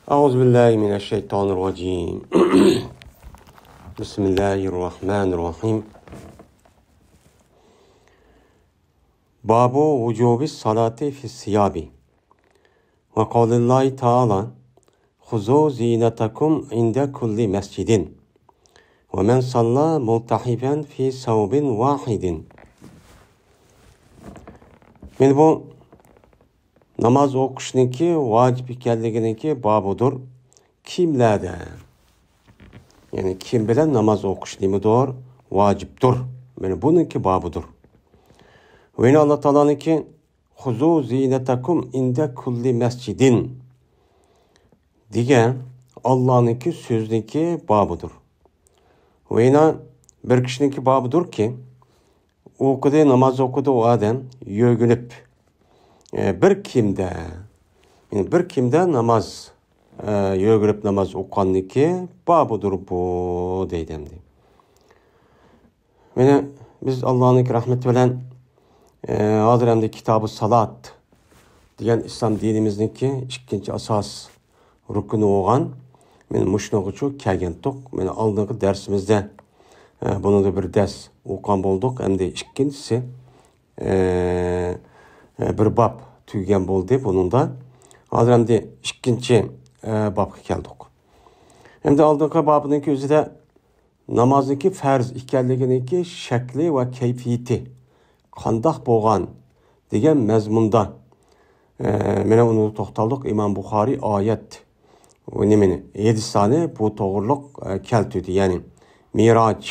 Euzubillahimineşşeytanirracim. Bismillahirrahmanirrahim. Babu vücubi salati fi siyabi. Ve kavlillahi teala huzu zinetakum inde kulli mescidin. Ve men salla multahifen fi savbin vahidin. Şimdi bu namaz o'qishniki vojib ekanliginiki bobidir. Kimlarda? Ya'ni kim bilan namoz o'qish nimadir? Vojibdir. Mana buniki bobidir. Va yana Alloh taoloniki huzu zinatakum inda kulli masjidin degan Allohniki so'ziniki bobidir. Va yana bir kishiniki bobidirki, o'qidi, namoz o'qidi u odam yo'gilib bir kimda, yani bir kimda namoz yo'gilib namoz o'qiganniki bobidir bu deydi endi. Mana biz Allohning rahmati bilan hozir endi Kitabı Salat degan islom dinimizniki ikkinchi asos rukuni bo'lgan men mushunga kelgandik. Mana oldingi darsimizda buni bir dars o'qigan bo'ldik. Endi ikkinchisi bir bab tugagan bo'ldi buningda. Hozir endi ikkinchi babga keldik. Endi oldingi babning o'zida namozniki farz ekanliginiki shakli va kayfiyati qandoq bo'lgan degan mazmunda mana uni to'xtaldik. Imom Buxoriy oyat nimani hadisani bu to'g'riliq keltirdi. Ya'ni Miroj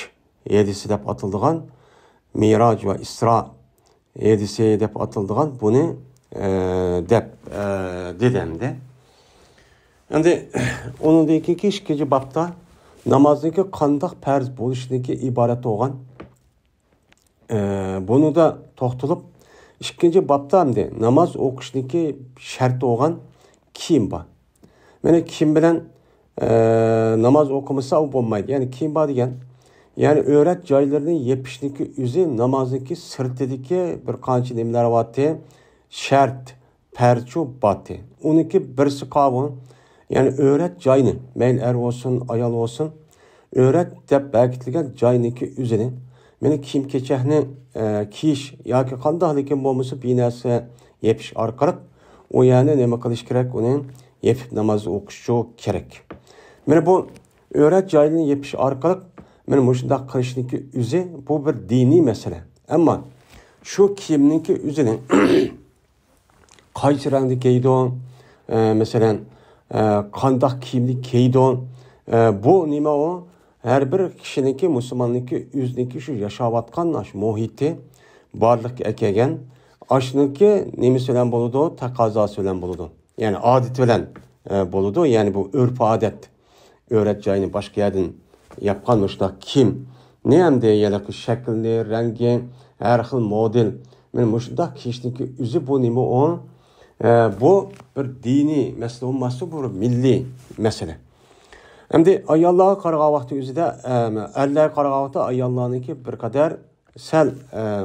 hadisi deb atildigan, Miroj va Isro hadisi deb atildigan buni deb dedi endi. Endi undan keyingi ikkinchi bobda namozniki qandoq farz bo'lishiniki iborat bo'lgan buni da to'xtalib, ikkinchi bobda endi namoz o'qishniki sharti bo'lgan kiyim bor. Mana kiyim bilan namoz o'qimasa u bo'lmaydi. Ya'ni kiyim bor degan, ya'ni o'rat joylarini yepishniki o'zi namozniki sirtidagi bir qancha nimalar bor, shart parchu boti. Uniki birsi qovun, ya'ni o'rat joyini, mayli er bo'lsin, ayol bo'lsin, o'rat deb berkitilgan joyniki o'zini meni kiyim kechakni kiyish yoki qandoq lekin bo'lmasa bir narsa yepish orqali u yerni nima qilish kerak, uni yepib namoz o'qish kerak. Mana bu o'rat joyini yepish orqali mana mushundaq qilishniki o'zi bu bir diniy masala. Ammo shu kiyimniki o'zini qaysi rangda kiydi, masalan qandoq kiyimni kiydi, bu nima u? Har bir kishiniki, musulmonniki o'ziniki shu yashayotgan shu muhiti borliqqa kelgan ashniki nimasi bilan bo'ladi, taqozosi bilan bo'ladi. Ya'ni odat bilan bo'ladi. Ya'ni bu urf odat, o'rat joyini boshqa yerdan yapgan shundoq kiyim ne endi yalaqi shaklni, rangi, har xil model, mana mushundoq kiyishniki o'zi bu nima u? Bu bir diniy masala bo'lmasa, bu bir milliy masala. Endi ayollarga qaragan vaqtda o'zida, erlarga qaragan vaqtda ayollarniki bir qadar sal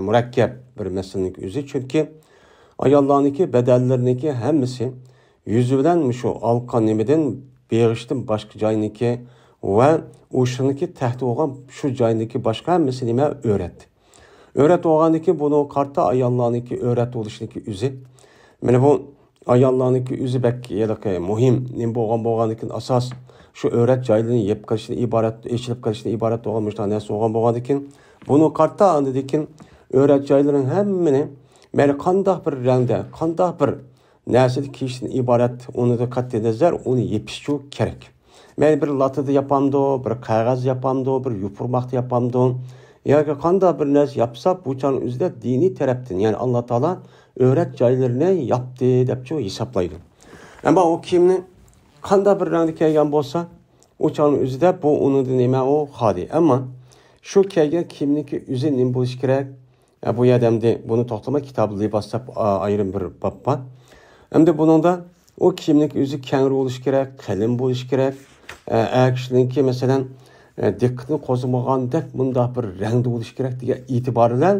murakkab bir masalaning o'zi, chunki ayollarniki badallarniki hammasi yuzi bilan shu olqon nimadan beg'ishdan boshqa joyniki va o'shaniki tahti bo'lgan shu joyniki boshqa hammasi nima o'rat. O'rat bo'lgandiki buni qarta ayollarniki o'rat bo'lishniki o'zi. Mana bu ayollarniki o'zi bak yalaqi muhim nima bo'lgan bo'lgandikin asos shu o'rat joylarini yeb qilishni iborat, eshilib qilishni iborat bo'lgan mushta narsa bo'lgan bo'lgandikin buni qarta andikin o'rat joylarining hammani mayli qandoq bir rangda, qandoq bir narsada kiyishdan iborat, uni qat'iy nazar uni yepish kerak. Mayli bir latada yapamdi, bir qog'oz yapamdi, bir yupurmoqda yapamdi yoki qandoq bir narsa yapsa, bu chang o'zida diniy tarafdan, ya'ni Alloh taolo o'rat joylarini yapdi deb hisoblaydi. Ammo u kiyimni qanday bir rangda kelgan bo'lsa, u chang o'zida bu uni nima u xoli. Ammo shu kelgan kiyimniki o'zi nima bo'lishi kerak? Bu yerda endi buni to'xtama kitob libos deb ayrim bir bab bor. Endi buningda u kiyimniki o'zi kangri bo'lishi kerak, qalin bo'lishi kerak. Er kishiniki masalan diqqatini qo'zg'amagandek bundoq bir rangda bo'lishi kerak degan e'tibor bilan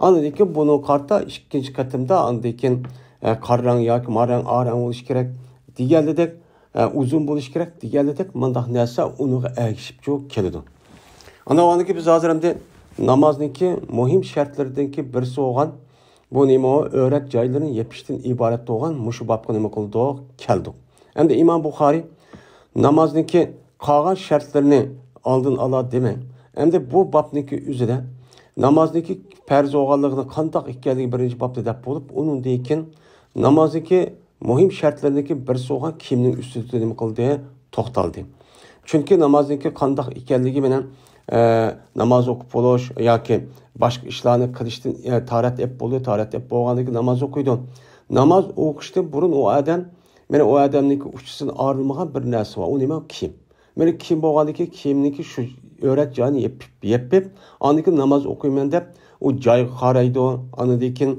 andan buni qarta ikkinchi qatimda andan keyin qora rang yoki marang, a rang bo'lishi kerak deganidek uzun bo'lishi kerak deganidek mundaq narsa uniga ergishib keladi. Ana biz hozir endi namozniki muhim shartlaridanki birisi bo'lgan bu nima o'rat joylarini yepishdan iborat bo'lgan mushu bobga nima qildik keldik. Endi Imom Buxoriy namozniki qolgan shartlarini oldin ola demang. Endi bu bobniki o'zida namozniki farz bo'lganligini qandoq ekanligi birinchi bobda deb bo'lib, undan keyin namozniki muhim shartlarniki birisi bo'lgan kiyimning ustida nima qildi to'xtaldi. Chunki namozniki qandoq ekanligi bilan namoz o'qib bo'lish yoki boshqa ishlarni qilishdan tarat ep bo'ldi, tarat ep bo'lgandan keyin namoz o'qiydi. Namoz o'qishdan burun u odam mana u odamniki uchisidan ayrilmagan bir narsa bor. U nima? Kiyim. Mana kiyim bo'lgandan keyin kiyimniki shu o'rat joyini yepib, andan keyin namoz o'qiyman deb u joyga qaraydi, andan keyin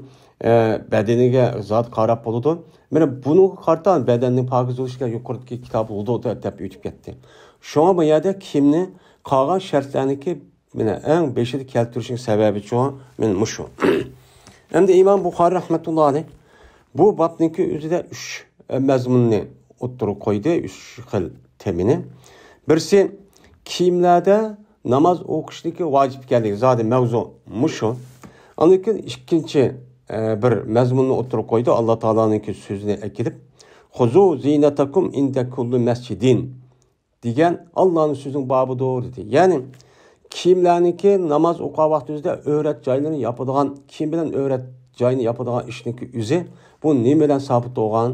badaniga zot qarab bo'ladi. Mana buni qartan badanning pokiz bo'lishiga yuqoridagi kitob bo'ldi deb o'tib ketdi. Shunga bu yerda kiyimni qolgan shartlarniki mana eng beshida keltirishning sababi shu, mana mushu. Endi Imom Buxoriy rahmatullohi alayh bu bobniki o'zida 3 mazmunni o'ttirib qo'ydi, 3 xil temini. Birisi kiyimlarda namoz o'qishligi vojib ekanligi, zodi mavzu mushu. Andan keyin ikkinchi bir mazmunni o'ttirib qo'ydi, Alloh taoloning so'zini akilib, "Xuzu zinatakum inda kulli masjidin" degan Allohning so'zining bobidir dedi. Ya'ni kiyimlarniki namoz o'qigan vaqtingizda o'rat joylarini yopadigan, kiyim bilan o'rat joyini yopadigan ishniki o'zi bu nima bilan sabit bo'lgan?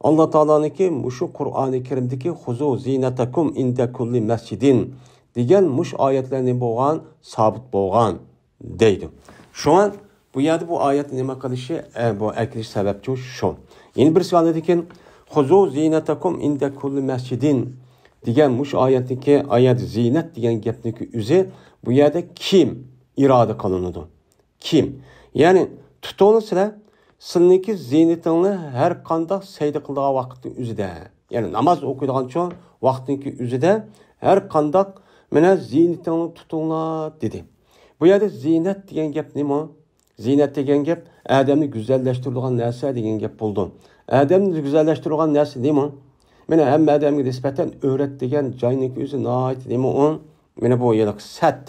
Alloh taoloniki mushu Qur'oni Karimdagi "Xuzu zinatakum inda kulli masjidin" degan mush oyatlarni bo'lgan, sabit bo'lgan deydi. Shunga bu yerda bu oyat nima qilishi, bu aklish sababchi shu. Yana birisi ekan, "Xuzu zinatakum inda kulli masjidin" degan mush oyatniki oyat zinat degan gapniki o'zi bu yerda kim iroda qilinadi? Kim? Ya'ni tutuni sizlar sizniki zinatingni har qanday sayda qiladigan vaqtning o'zida, ya'ni namoz o'qiydigan cho'ng vaqtniki o'zida har qanday mana zinatingni tutinglar dedi. Bu yerda zinat degan gap nima? Zinat degan gap odamni go'zallashtiradigan narsa degan gap bo'ldi. Odamni go'zallashtiradigan narsa nima? Mana hamma odamga nisbatan o'rat degan joyniki o'zi nihoyat nima u? Mana bu yiliq sat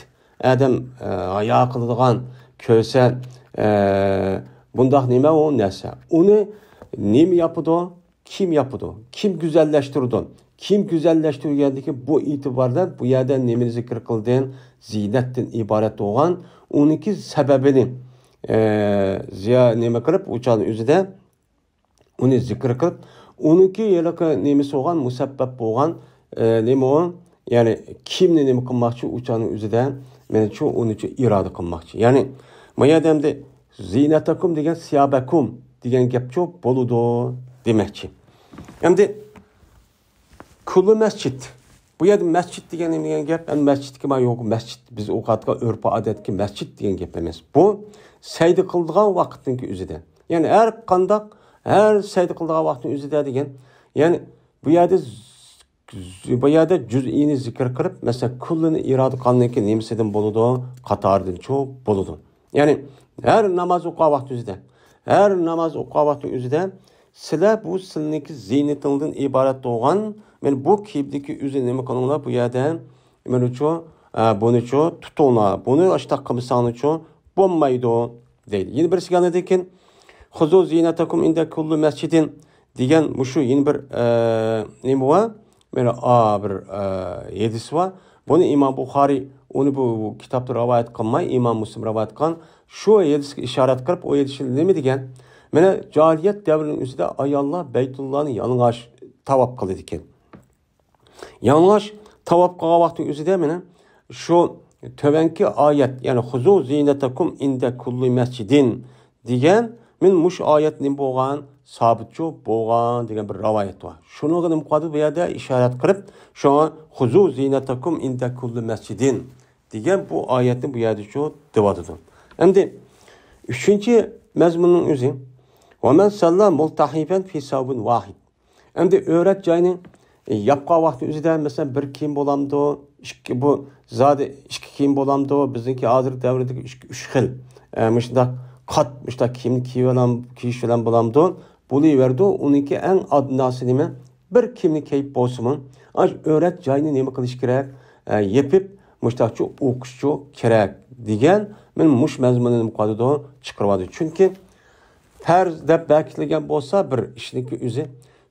odam hayo qiladigan ko'sa bundaq nima u narsa? Uni nima yapidi? Kim yapidi? Kim go'zallashtirdi? Kim go'zallashtirgandiki bu e'tibordan bu yerda nimani zikr qildi? Zinatdan iborat bo'lgan uniki sababini ziyo nima qilib o'chani o'zida uni zikr qilib, uniki yiliqi nimasi bo'lgan, musabbab bo'lgan nima u? Ya'ni kimni nima qilmoqchi o'chani o'zida mana shu uni iroda qilmoqchi. Ya'ni bu yerda endi zinatakum degan siyobakum degan gap cho'p bo'ludi demakchi. Endi kulli masjid. Bu yerda masjid degan nima degan gap? Endi masjidga ma yo'q, masjid biz o'qiyotgan urf odatga masjid degan gap emas. Bu sayda qildigan vaqtning o'zida. Ya'ni har qandoq har sayda qildigan vaqtning o'zida degan. Ya'ni bu yerda juz'ini zikr qilib, masalan kullini iroda qilgandan nimasidan bo'ladi? Qatoridan cho'p bo'ladi. Ya'ni har namoz o'qigan vaqt o'zida, har namoz o'qigan vaqtning o'zida sizlar bu sizniki zinatingdan iborat bo'lgan, men bu kiyimdagi o'zi nima qilinglar bu yerda, men uchun buni uchun tutinglar, buni ashtaq qilmasang uchun bo'lmaydi deydi. Yana birisi keladi ekan, "Xuzu zinatakum inda kulli masjidin" degan mushu yana bir nima bor? Mana bir hadis bor. Buni Imom Buxoriy uni bu kitobda rivoyat qilmay, Imom Muslim rivoyat qilgan. Shu hadisga ishorat qilib, u hadis nima degan? Mana jahiliyat davrining o'zida ayollar Baytullohni yalang'och tavob qiladi ekan. Yalang'och tavob qilgan vaqtning o'zida mana shu tövenki oyat, ya'ni "Xuzu zinatakum inda kulli masjidin" degan men mush oyat nima bo'lgan, sabitchu bo'lgan degan bir rivoyat bor. Shuni nima qildi bu yerda ishorat qilib, shunga "Xuzu zinatakum inda kulli masjidin" degan bu oyatni bu yerda shu deyotdi. Endi uchinchi mazmunning o'zi va man salla multahiban fi savbin vahid. Endi o'rat joyini yapqan vaqtning o'zida masalan bir kiyim bo'lamdi, ikki bu zodi ikki kiyim bo'lamdi, bizniki hozir davrdagi 3 xil mushundaq qat mushundaq kiyimni kiyish bilan bo'lamdi, bo'laverdi. Uniki eng adnasi nima? bir kiyimni kiyib bo'lsinmi, o'rat joyini nima qilish kerak, yepib mushtaqchi o'qishchi kerak degan men mush mazmunini nima qiladi, chiqaryapti. Chunki farz deb berkitilgan bo'lsa bir ishniki o'zi,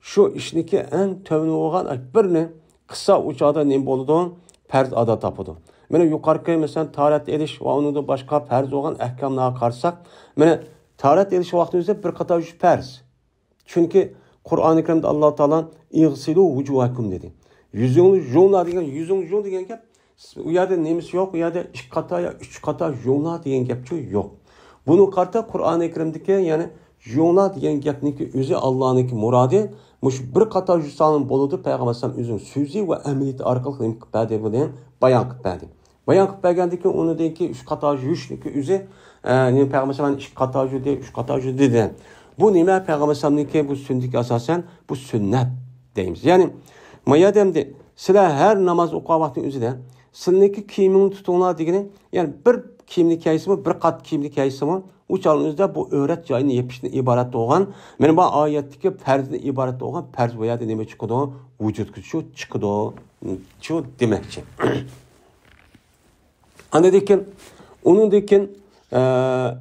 shu ishniki eng tövni bo'lgan birni qilsa u chog'da nima bo'ladi, farz ado topadi. Mana yuqorqi masalan tahorat elish va undan boshqa farz bo'lgan ahkomlarga qarasak, mana tahorat elish vaqtimizda bir qator farz. Chunki Qur'oni Karimda Alloh taolo ig'silu vujuhakum dedi. Yuzingni yuvinglar degan, yuzing yuv degan gap u yerda nemisi yo'q, u yerda 2 qator yo 3 qator yuvinglar degan gapchi yo'q. Buni qarta Qur'oni Karimdagi, ya'ni yuvinglar degan gapniki o'zi Allohniki murodi mush bir qator yuzsan bo'ladi. Payg'ambar alayhisalom o'zining so'zi va amaliyati orqali nima qilib berdi, buni bayon qilib berdi. Bayon qilib bergandan keyin uni deyki 3 qator yuvishniki o'zi, nima Payg'ambar alayhisalom 2 qator yuvdi, 3 qator yuvdi dedi. Bu nima Payg'ambar alayhisalomniki bu sunnatga asosan bu sunnat deymiz. Ya'ni mayadamdi sizlar har namoz o'qigan vaqtning o'zida sizlarniki kiyimingni tutinglar degani, ya'ni bir kiyimni kiyaysizmi, bir qat kiyimni kiyaysizmi, u chog'ning o'zida bu o'rat joyini yepishni iborat bo'lgan, mana bu oyatdagi farzni iborat bo'lgan farz bu yerda nima chiqadi? Vujudga shu chiqadi, shu demakchi. Ana dekin, undan keyin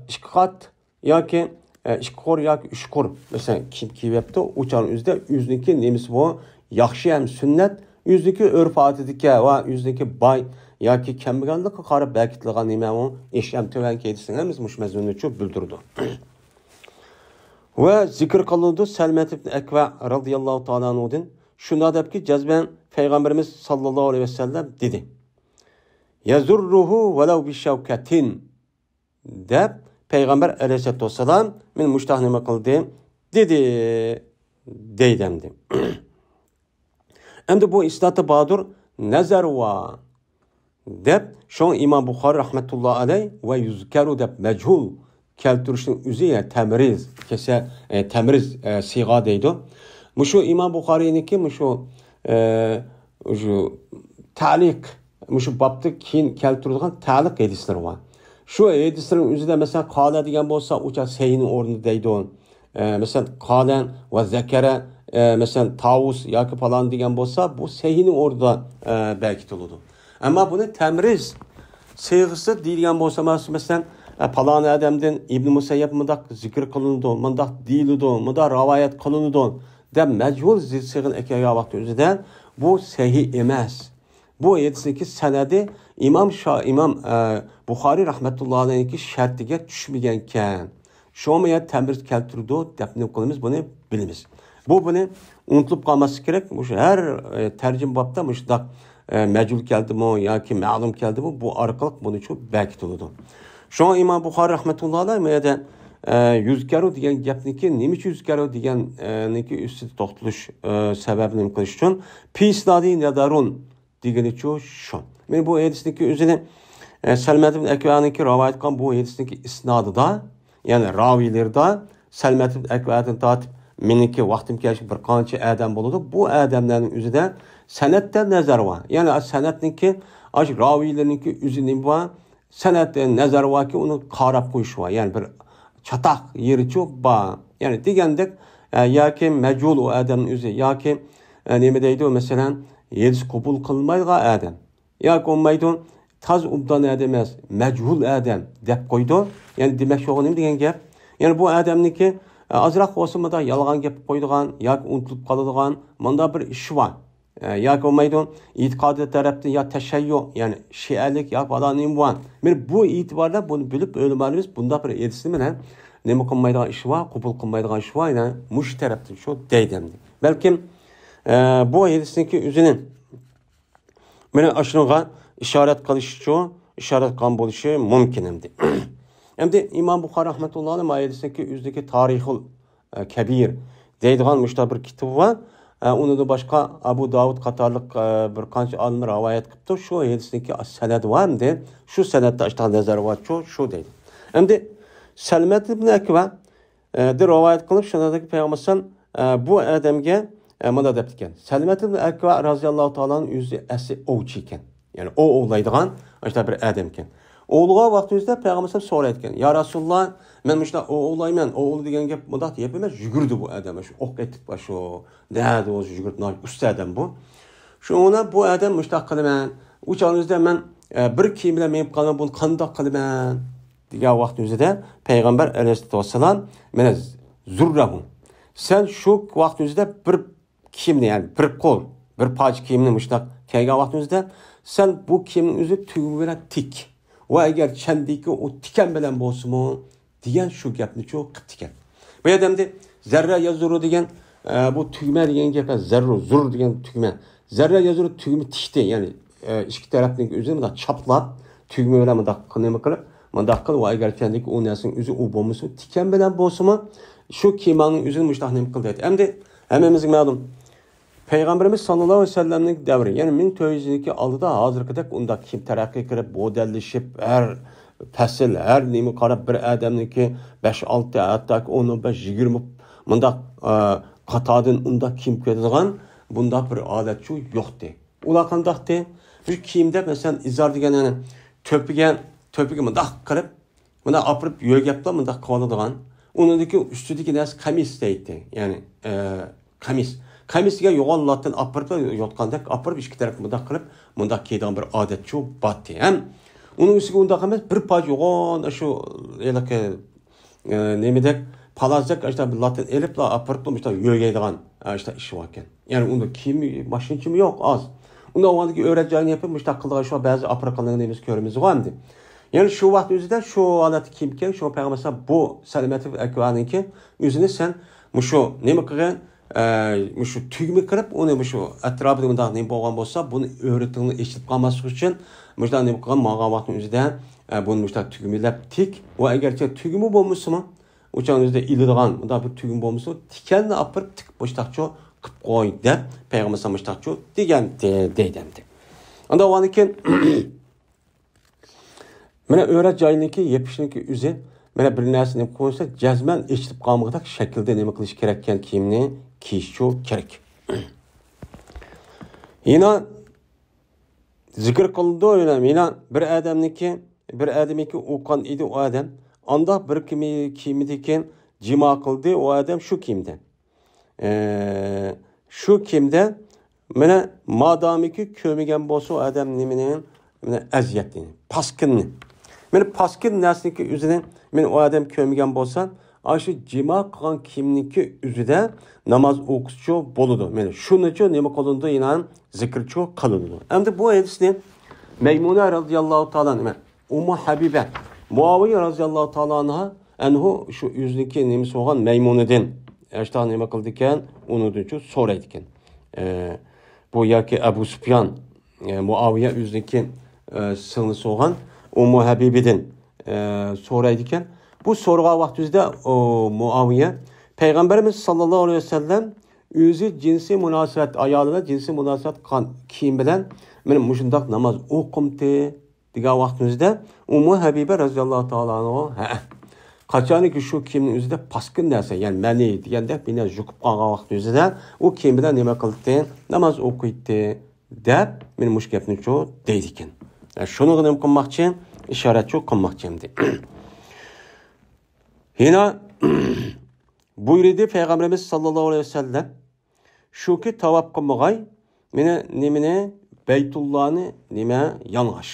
2 qat yoki 2 qo'r yoki 3 qo'r masalan kiyim kiyyapti, u chog'ning o'zida o'ziniki nemisi bu yaxshi ham sunnat, o'ziniki urf odatidagi va o'ziniki boy yoki kambag'allikqa qarab berkitilgan nima u ish ham tuvan kelsin, biz mush mazmunni chu bildirdi. Va zikr qilindi Salmat ibn Akva radhiyallohu ta'ala anhudan shunda debki, jazban payg'ambarimiz sallallohu alayhi vasallam dedi: Yazurruhu walau bi shawkatin deb payg'ambar alayhissalatu vassalam men mushtah nima qildi dedi deydi. Endi bu isnati badur nazar va deb shon Imom Buxoriy rahmatullohi alayh va yuzkaru deb majhul keltirishning o'zi ya tamriz kesa tamriz siyg'a deydi. Mushu Imom Buxoriyniki mushu shu ta'liq mushu bobda keyin keltirilgan ta'liq hadislari bor. Shu hadislarning o'zida masalan qola degan bo'lsa, o'cha sayning o'rnida deydi. Masalan qolan va zakara masalan tavus yoki falon degan bo'lsa, bu sayning o'rnida berkitiladi. Ammo buni tamriz siyg'isi deyilgan bo'lsa, masalan falon odamdan Ibn Musayyab mundaq zikr qilinadi, mundaq deyiladi, mundaq rivoyat qilinadi deb majhul siyg'ini aytgan vaqt o'zida bu sahih emas. Bu hadisniki sanadi İmam Buxoriy rahmatullohi alayhi shartiga tushmagan ekan. Shumi tamriz keltirdi deb nima qilamiz, buni bilamiz. Bu buni unutilib qolmasligi kerak. Shu har tarjim bobda mushtaq majhul keldimi yoki ma'lum keldimi, bu orqali buni shu berkitiladi. Shu İmam Buxoriy rahmatullohi alayhi bu yerda yuzkaru degan gapniki nima uchun yuzkaru deganniki ustida to'xtalish sababini nima qilish uchun pisnadi nadarun degani shu. Men bu hadisniki o'zini Salmat ibn Akvaniki rivoyat qilgan bu hadisniki isnodida, ya'ni raviylarda Salmat ibn Akvadan tortib meniki vaqtim kelishi bir qancha odam bo'ladi. Bu odamlarning o'zida san'atda nazar bor. Ya'ni san'atniki raviylarniki o'zi nima bor? San'atda nazar borki, uni qarab qo'yish bor. Ya'ni bir chatoq yeri bor. Ya'ni degandek yoki majhul u odamning o'zi yoki nima deydi masalan hadis qabul qilmaydigan odam yoki bo'lmaydi toz obdan odam emas, majhul odam deb qo'ydi. Ya'ni demak shu nima degan gap? Ya'ni bu odamniki ozroq bo'lsa munda yolg'on gap qo'ydigan yoki unutilib qoladigan munda bir ish bor. Yoki bo'lmaydi e'tiqodi tarafdan yo tashayyu, ya'ni shialik yo falon nima bor. Men bu e'tiborda buni bilib o'lmalimiz, bunda bir hadisni bilan nima qilmaydigan ish bor, qabul qilmaydigan ish bor, ya'ni mush tarafdan shu deydi. Balkim bu hadisniki o'zini mana shunga ishorat qilish uchun ishorat qilgan bo'lishi mumkin endi. Endi İmam Buxoriy rahmatullohi alayhi hadisniki o'zidagi Tarixul Kabir deydigan mushta bir kitobi bor. Undan boshqa Abu Davud qatorliq bir qancha olim rivoyat qilibdi. Shu hadisniki sanadi bor endi. Shu sanatda ishta nazar bor, shu deydi. Endi Salmat ibn Akva de rivoyat qilib shundagi payg'ambar bu odamga mana deb ekan. Salmat ibn Akva roziyallohu taoloning o'zi asli ovchi ekan. Ya'ni o ovlaydigan işte bir odam ekan. Oğluğa vaqt o'zida payg'ambar so'rayotgan. Ya Rasululloh, men mushta o'g'layman, o'g'li degan gap mundaq gap emas, yugurdi bu odam, shu o'q etib shu nada o'zi yugurib, usta odam bu. Shuna bu odam mushtaq qilaman. U chog'imizda men bir kiyim bilan minib qolaman, buni qandoq qilaman degan vaqt o'zida payg'ambar alayhissalom mana zurrahu. Sen shu vaqt o'zida bir kiyimni, ya'ni bir qo'l, bir parcha kiyimni mushtaq kiygan vaqt o'zida sen bu kiyimning o'zi tugma bilan tik. Va agar chandiki u tikan bilan bo'lsinmi degan shu gapni cho'q qilib ekan. Bu yerda endi zarra yazuru degan bu tugma degan gap, zarru zur degan tugma. Zarra yazuru tugma tikdi, ya'ni ikki tarafning o'zini bundoq chaplab, tugma bilan bundoq nima qilib, bundoq qilib, va agar chandiki u narsaning o'zi u bo'lmasa, tikan bilan bo'lsinmi, shu kiyimning o'zini mushtaq nima qildi deydi. Endi hammamizga ma'lum Peygamberimiz sallallahu aleyhi ve sellem'nin devri, yani 1400 oldida hozirgidek unda kiyim taraqqiy qilib, modellashib, har fasl, har nima qarab bir odamniki 5-6, hatto 10-15, 20 mundaq qatordan unda kiyim kiyadigan bundaq bir odatchu yo'qdi. Ular qandaqdi? Bir kiyimda masalan izor degan, ya'ni to'piga mundaq qilib, bunda opirib yo'gapla mundaq qiladigan, unidagi ustidagi narsa qamis deydi. Ya'ni qamis. Qamisiga yo'g'on latdan apirib yotgandek apirib ikki taraf mundaq qilib, mundaq kiyadigan bir odatchu batdi. Ham uning ustiga undaq emas, bir parcha yo'g'on shu elaki nimadek palazdak işte bir latdan elib la apirib işte yo'gaydigan işte ishi bor ekan. Ya'ni unda kiyim mashinchimi yo'q, oz. Unda avvalgi o'rajani yopib mushtaq qilgan shu ba'zi apirib qilgan ko'ramiz endi. Ya'ni shu vaqt o'zida shu holat kiyim ekan, shu payg'ambar bu Salamat Akvaniki o'zini sen mushu nima qilgan shu tugma kirib, uni shu atrofida bundoq nima bo'lgan bo'lsa, buni o'ritingni eshitib qolmaslik uchun mushtaq nima qilgan magan vaqtning o'zida buni mushtaq tugmalab tik va agarcha tugma bo'lmasimi, o'sha o'zida iladigan bundoq bir tugma bo'lmasa, tikanni opirib tikib mushtaqchu qilib qo'y deb payg'ambar mushtaqchu degan deydi. Unda keyin mana o'ra joyiniki yepishniki o'zi mana bir narsani qo'ysa, jazman eshitib qolmag'idek shaklda nima qilish kerak ekan, kiyimni kiyish kerak. Yana zikr qilindi, yana bir odamniki, bir odamniki o'qan edi u odam. Anda bir kiyimdiki cima qildi u odam shu kiyimda. Shu kiyimda mana madamiki ko'migan bo'lsa u odam nimani mana aziyatini, paskinni. Mana paskin narsaniki o'zini men u odam ko'migan bo'lsa, shu cima qilgan kiyimniki o'zida namoz o'qishchi bo'ladi. Mana shunichu nima qilindi, yana zikrchu qilindi. Endi bu hadisni Maymuna radhiyallohu taolo nima? Ummu Habiba Muaviya radhiyallohu taolo anha anhu shu o'ziniki nimasi bo'lgan Maymunadan işte nima qildi ekan, unidanchu so'raydi ekan. Bu yoki Abu Sufyan Muaviya o'ziniki singlisi bo'lgan Ummu Habibidan so'raydi ekan. Bu so'rg'an vaqt o'zida Muaviya Payg'ambarimiz sallallohu alayhi vasallam o'zi jinsiy munosabat ayolina jinsiy munosabat qilgan kiyim bilan mana mushundoq namoz o'qimdi degan vaqtimizda Ummu Habiba roziyallohu taolo anhu qachoniki shu kiyimning o'zida paskin narsa, ya'ni mani deganda meni yuqib qolgan vaqt o'zida u kiyim bilan nima qildi, namoz o'qiydi deb men mush gapni shu deydi ekan. Shuni nima qilmoqchi, ishoratchi qilmoqchi endi. Yana buyurdi Peygamberimiz sallallohu alayhi vasallam shuki tavob qilmag'ay meni nimani Beytullahni nima yang'ash.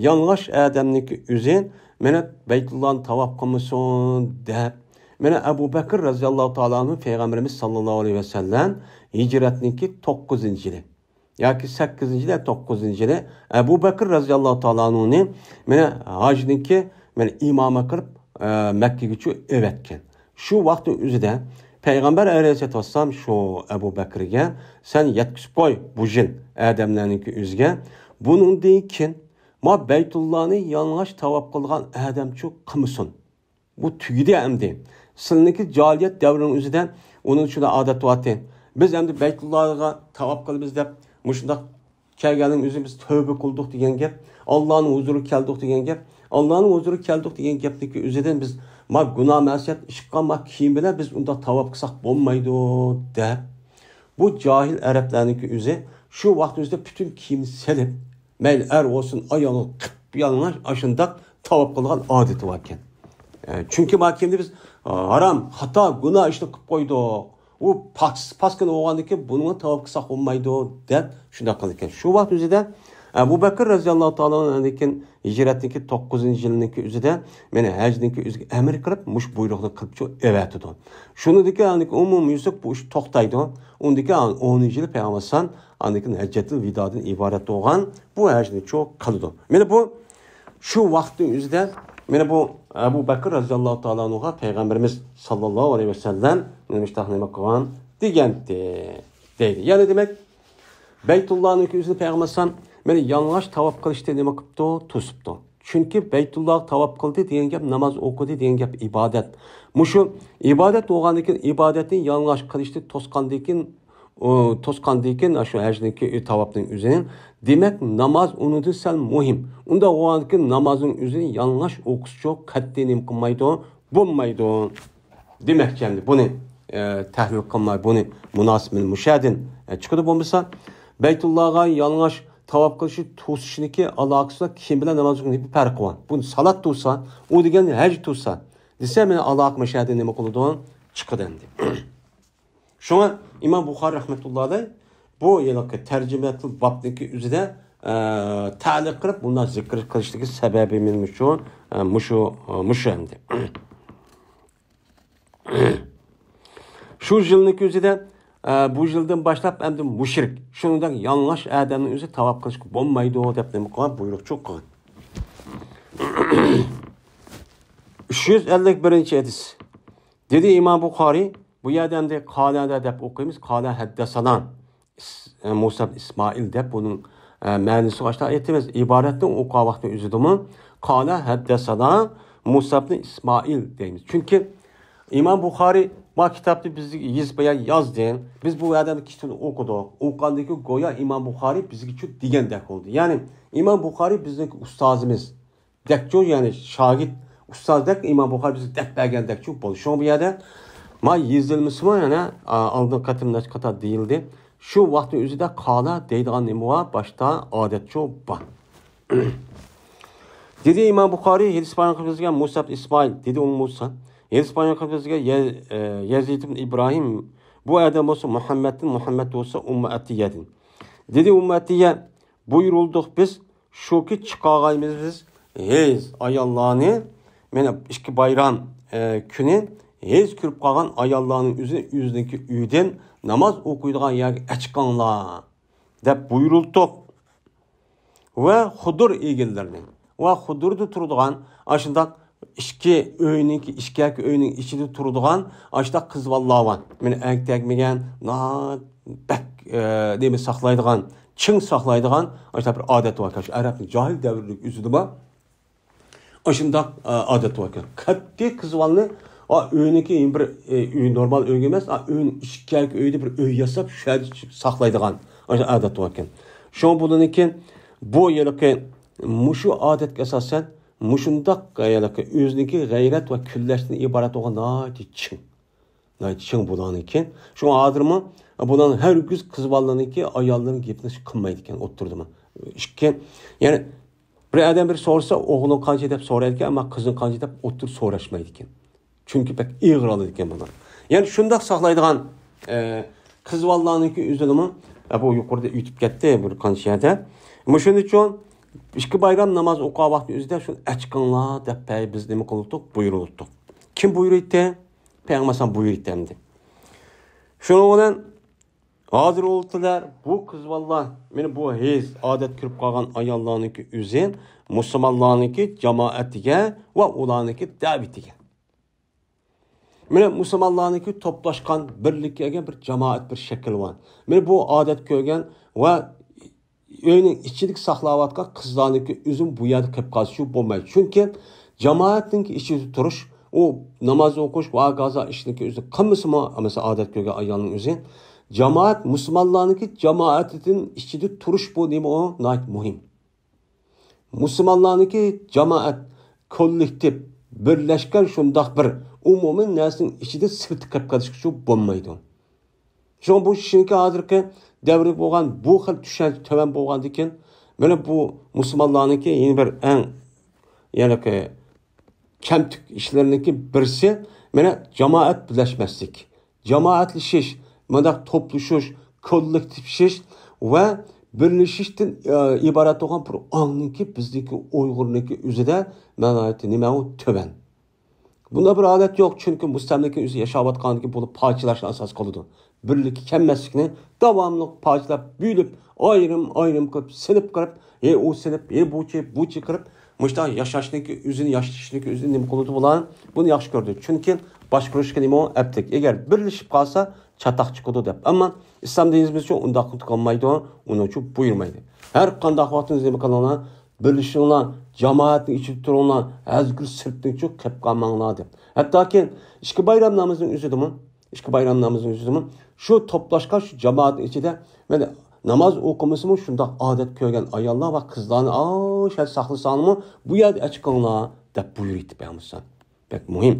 Yang'ash odamniki o'zi meni Beytullahni tavob qilmasin deb meni Abu Bakr roziyallohu taolo anhu Peygamberimiz sallallohu alayhi vasallam hijratniki 9-yili yoki 8-yili 9-yili Abu Bakr roziyallohu taolo anhuni meni hajniki meni imoma qilib Makkagacha evatgan. Shu vaqtning o'zida Payg'ambar alayhissalatu vassalom shu Abu Bakrga sen yetkazib qo'y bu jin odamlarniki o'ziga. Buningdan keyin ma Baytullohni yalang'och tavob qilgan odamchu qilmasin. Bu tugidi endi. Sizlarniki jahiliyat davrining o'zida uning shunday odat bor. Biz endi Baytullohga tavob qilamiz deb mushundaq kelganning o'zimiz tövbe qildik degan gap, Allohning huzuriga keldik degan gap, Allohning huzuriga keldik degan gapniki o'zidan biz ma gunoh ma'siyat ish qilgan ma kiyim bilan biz unda tavob qilsak bo'lmaydi deb bu johil arablarniki o'zi shu vaqt o'zida butun kiyimni selib, mayli er olsun ayol yalang'och ashundoq tavob qilgan odati bor ekan. Chunki kimda biz harom, xato, gunoh ishni qilib qo'ydik. U paskin bo'lgandan keyin buni tavob qilsak bo'lmaydi deb shundoq qildi ekan. Shu vaqt o'zida Abu Bakr roziyallohu taoloning keyin hijratniki 9-yilniki o'zida mana hajniki o'ziga amr qilib, mush buyruqni qilib evatidi. Shunidiki umumiylik bu ish to'xtaydi. Undiki 10-yil payg'ambar andiki hajjatul vidodan iborat bo'lgan bu hajni cho'q qildi. Mana bu shu vaqtning o'zida mana bu Abu Bakr roziyallohu taologa payg'ambarimiz sallallohu alayhi vasallam nima qilgan degandi deydi. Ya'ni demak Baytullohning o'zini payg'ambar mana yalang'och tavob qilishda nima qilibdi? To'sibdi. Chunki Baytulloh tavob qildi degan gap namoz o'qidi degan gap ibodat. Mushu ibodat bo'lgandan keyin ibodatni yalang'och qilishni to'sqandan keyin shu hajniki tavobning o'zini demak namoz unidan sal muhim. Unda bo'lgandan keyin namozning o'zini yalang'och o'qish cho'q qat'iy nima qilmaydi, bo'lmaydi. Demakchi endi buni tahlil qilmay, buni munosib mushadin chiqadi bo'lmasa Baytullohga yalang'och tavob qilishi to'sishniki aloqasi kim bilan namoz o'qishning bir farqi bor. Buni salat to'sa, u degan haj to'sa desa meni aloqa mushadin nima qiladi? Chiqadi endi. Shunga İmam Buxoriy rahmatullohi alayh bu yilgi tarjimatul bobniki o'zida ta'liq qilib bundan zikr qilishligi sababi men mushu endi. Shu yilniki o'zida bu yildan boshlab endi mushrik, shundan yalang'och odamning o'zi tavob qilishga bo'lmaydi deb nima qilgan buyruq qilgan. 351-hadis. Dedi İmam Buxoriy bu yerda endi qolada deb o'qiymiz. Qola haddasana Musa İsmail deb buning ma'nosi boshda aytamiz. Iboratning o'qigan vaqtni o'zidami qola haddasana Musa ibn İsmail deymiz. Chunki İmam Buxoriy bu kitobni bizga yozib yozdi. Biz bu yerdan kitobni o'qidik. O'qigandagi go'yo İmam Buxoriy bizga shu degandek bo'ldi. Ya'ni İmam Buxoriy bizning ustozimiz. Dakcho ya'ni shogird ustozdek İmam Buxoriy bizga deb bergandek bo'ldi. Shu bu yerda ma yozilmismi yana oldin qatimlash qator deyildi. Shu vaqtning o'zida qola deydigan nima bor? Boshda odatchi bor. Dedi İmam Buxoriy hadis bayon qilib bizga Musa ibn İsmoil dedi Musa. Hadis bayon qilib bizga Yazid ibn İbrahim bu adam bo'lsa Muhammaddan, Muhammad bo'lsa Ummu Atiyadan. Dedi Ummu Atiya buyurulduq biz shuki chiqolmaymiz biz hez ayollarni mana ikki bayram kuni hez kirib qolgan ayollarning o'zi o'ziniki uydan namoz o'qiydigan yerga chiqinglar deb buyurildik. Va xudur egillarini va xudurda turadigan ashundoq ikki uyninki ikki uyning ichida turadigan ashundoq qiz bolalar bor. Mana ang tegmagan, bak nima saqlaydigan, ching saqlaydigan ashundoq bir odat bor. Shu arabning johil davrining o'zida bor. Ashundoq odat bor. Katta qiz bolani uyniki bir uy normal uy emas, uyning ikki uyda bir uy yasab shu saqlaydigan odat bor ekan. Shu buniki bu yilgi mushu odatga asosan mushundoq yilgi o'ziniki g'ayrat va kullashdan iborat bo'lgan ching. Ching bularniki. Shu hozirmi bularni har kuz qiz bolalarniki ayollarning gapini qilmaydi ekan o'tirdimi. Ikki, ya'ni bir odam bir so'rasa o'g'lim qancha deb so'raydi ekan, ammo qizim qancha deb o'tirib so'rashmaydi ekan. Chunki pek ig'ir oladi ekan bular. Ya'ni shundoq saqlaydigan qiz bolalarniki o'zinimi bu yuqorida o'tib ketdi bir qancha yerda. Shuning uchun ikki bayram namoz o'qigan vaqtning o'zida shuni achqinglar deb biz nima qildik? Buyurildik. Kim buyurdi? Payg'ambar buyurdi endi. Shuning bilan hozir o'ldilar bu qiz bolalar, mana bu hez odat kirib qolgan ayollarniki o'zi musulmonlarniki jamoatiga va ularniki da'vatiga. Mana musulmonlarniki to'plashgan birlikka kelgan bir jamoat bir shakl bor. Mana bu odat ko'rgan va uyning ichilik saqlayotgan qizlarniki o'zim bu yerda qilib qolishi bo'lmaydi. Chunki jamoatning ichida turish, u namoz o'qish va hokazo ishniki o'zi qilmasimi, masalan odat ko'rgan ayolning o'zi jamoat musulmonlarniki jamoatining ichida turish bu nima u muhim. Musulmonlarniki jamoat kollektiv birlashgan shundoq bir umumiy narsaning ichida sirti qilib qolish shu bo'lmaydi. Shu bu kishiniki hozirgi davrda bo'lgan bu xil tushuncha tuvan bo'lgandan keyin Mana bu musulmonlarniki yana bir eng ya'ni kamtuk ishlarniki birisi mana jamoat birlashmaslik, jamoatlashish, mundaq to'plashish, kollektivlashish va birlashishdan iborat bo'lgan bir ongniki bizniki Uyg'urniki o'zida nima u tuvan. Bunda bir odat yo'q, chunki mustamlika o'zi yashayotganligi bo'lib parchalashni asos qiladi. Birlikka kelmaslikni davomli parchalab, bo'lib, ayrim-ayrim qilib, sinib qilib, u sinib, buchi, buchi qilib, mushta yashashniki, o'zini yashashniki, o'zini nima qiladi bular? Buni yaxshi ko'rdi. Chunki boshqarishga nima aptik. Agar birlashib qolsa, chatoq chiqadi deb. Ammo islom dinimiz uchun undaq qilmaydi, uni uchun buyurmaydi. Har qanday vaqtingiz nima qilinglar, birlashinglar, jamoatning ichida turinglar, hazgir sirtning uchun qilib qolmanglar deb. Hattoki ikki bayram namozining o'zidami? Ikki bayram namozining o'zidami? Shu to'plashgan shu jamoatning ichida mana namoz o'qimasimi shundoq odat ko'rgan ayollar va qizlarni o'sha saqlasanmi bu yerda chiqinglar deb buyurdi payg'ambar. Pek muhim.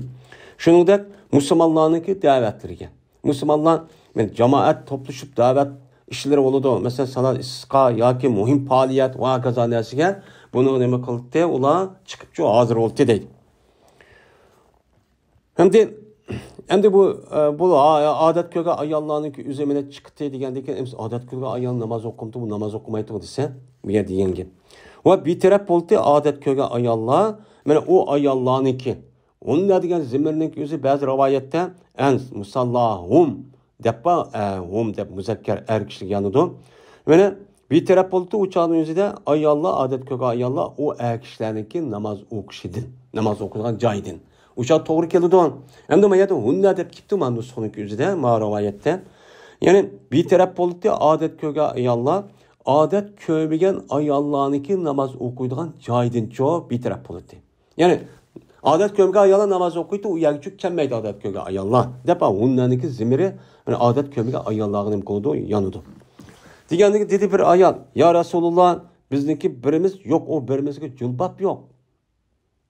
Shuningdek musulmonlarniki da'vatlariga. Musulmonlar men jamoat to'plashib da'vat ishlari bo'ladi. Masalan, salat istisqo yoki muhim faoliyat va hokazo narsaga buni nima qildi? Ular chiqib shu hozir bo'ldi deydi. Endi bu odat ko'rgan ayollarniki o'zi mana chiqdi degandan keyin odat ko'rgan ayol namoz o'qimdi, bu namoz o'qimaydi desa, bu yer degan gap. Va betaraf bo'ldi odat ko'rgan ayollar, mana u ayollarniki unda degan zimirning o'zi ba'zi rivoyatda an musallahum deb hum deb muzakkar er kishilik yanidi. Mana betaraf bo'ldi u chog'ning o'zida ayollar odat ko'rgan ayollar u er kishilarniki namoz o'qishidan, namoz o'qiydigan joyidan. O'sha to'g'ri keladi. Endi mana yerda hunna deb ketdi mana nusxaning o'zida, ma rivoyatda. Ya'ni betaraf bo'ldi odat ko'rgan ayollar, odat ko'rmagan ayollarniki namoz o'qiydigan joyidan cho'p betaraf bo'ldi. Ya'ni odat ko'rmagan ayollar namoz o'qiydi, u yerga cho'k kelmaydi odat ko'rgan ayollar. Deb hunnaniki zimiri mana odat ko'rmagan ayollarga nima qildi, yonidi. Degandagi dedi bir ayol, ya Rasululloh, bizniki birimiz yo'q, u birimizga julbab yo'q.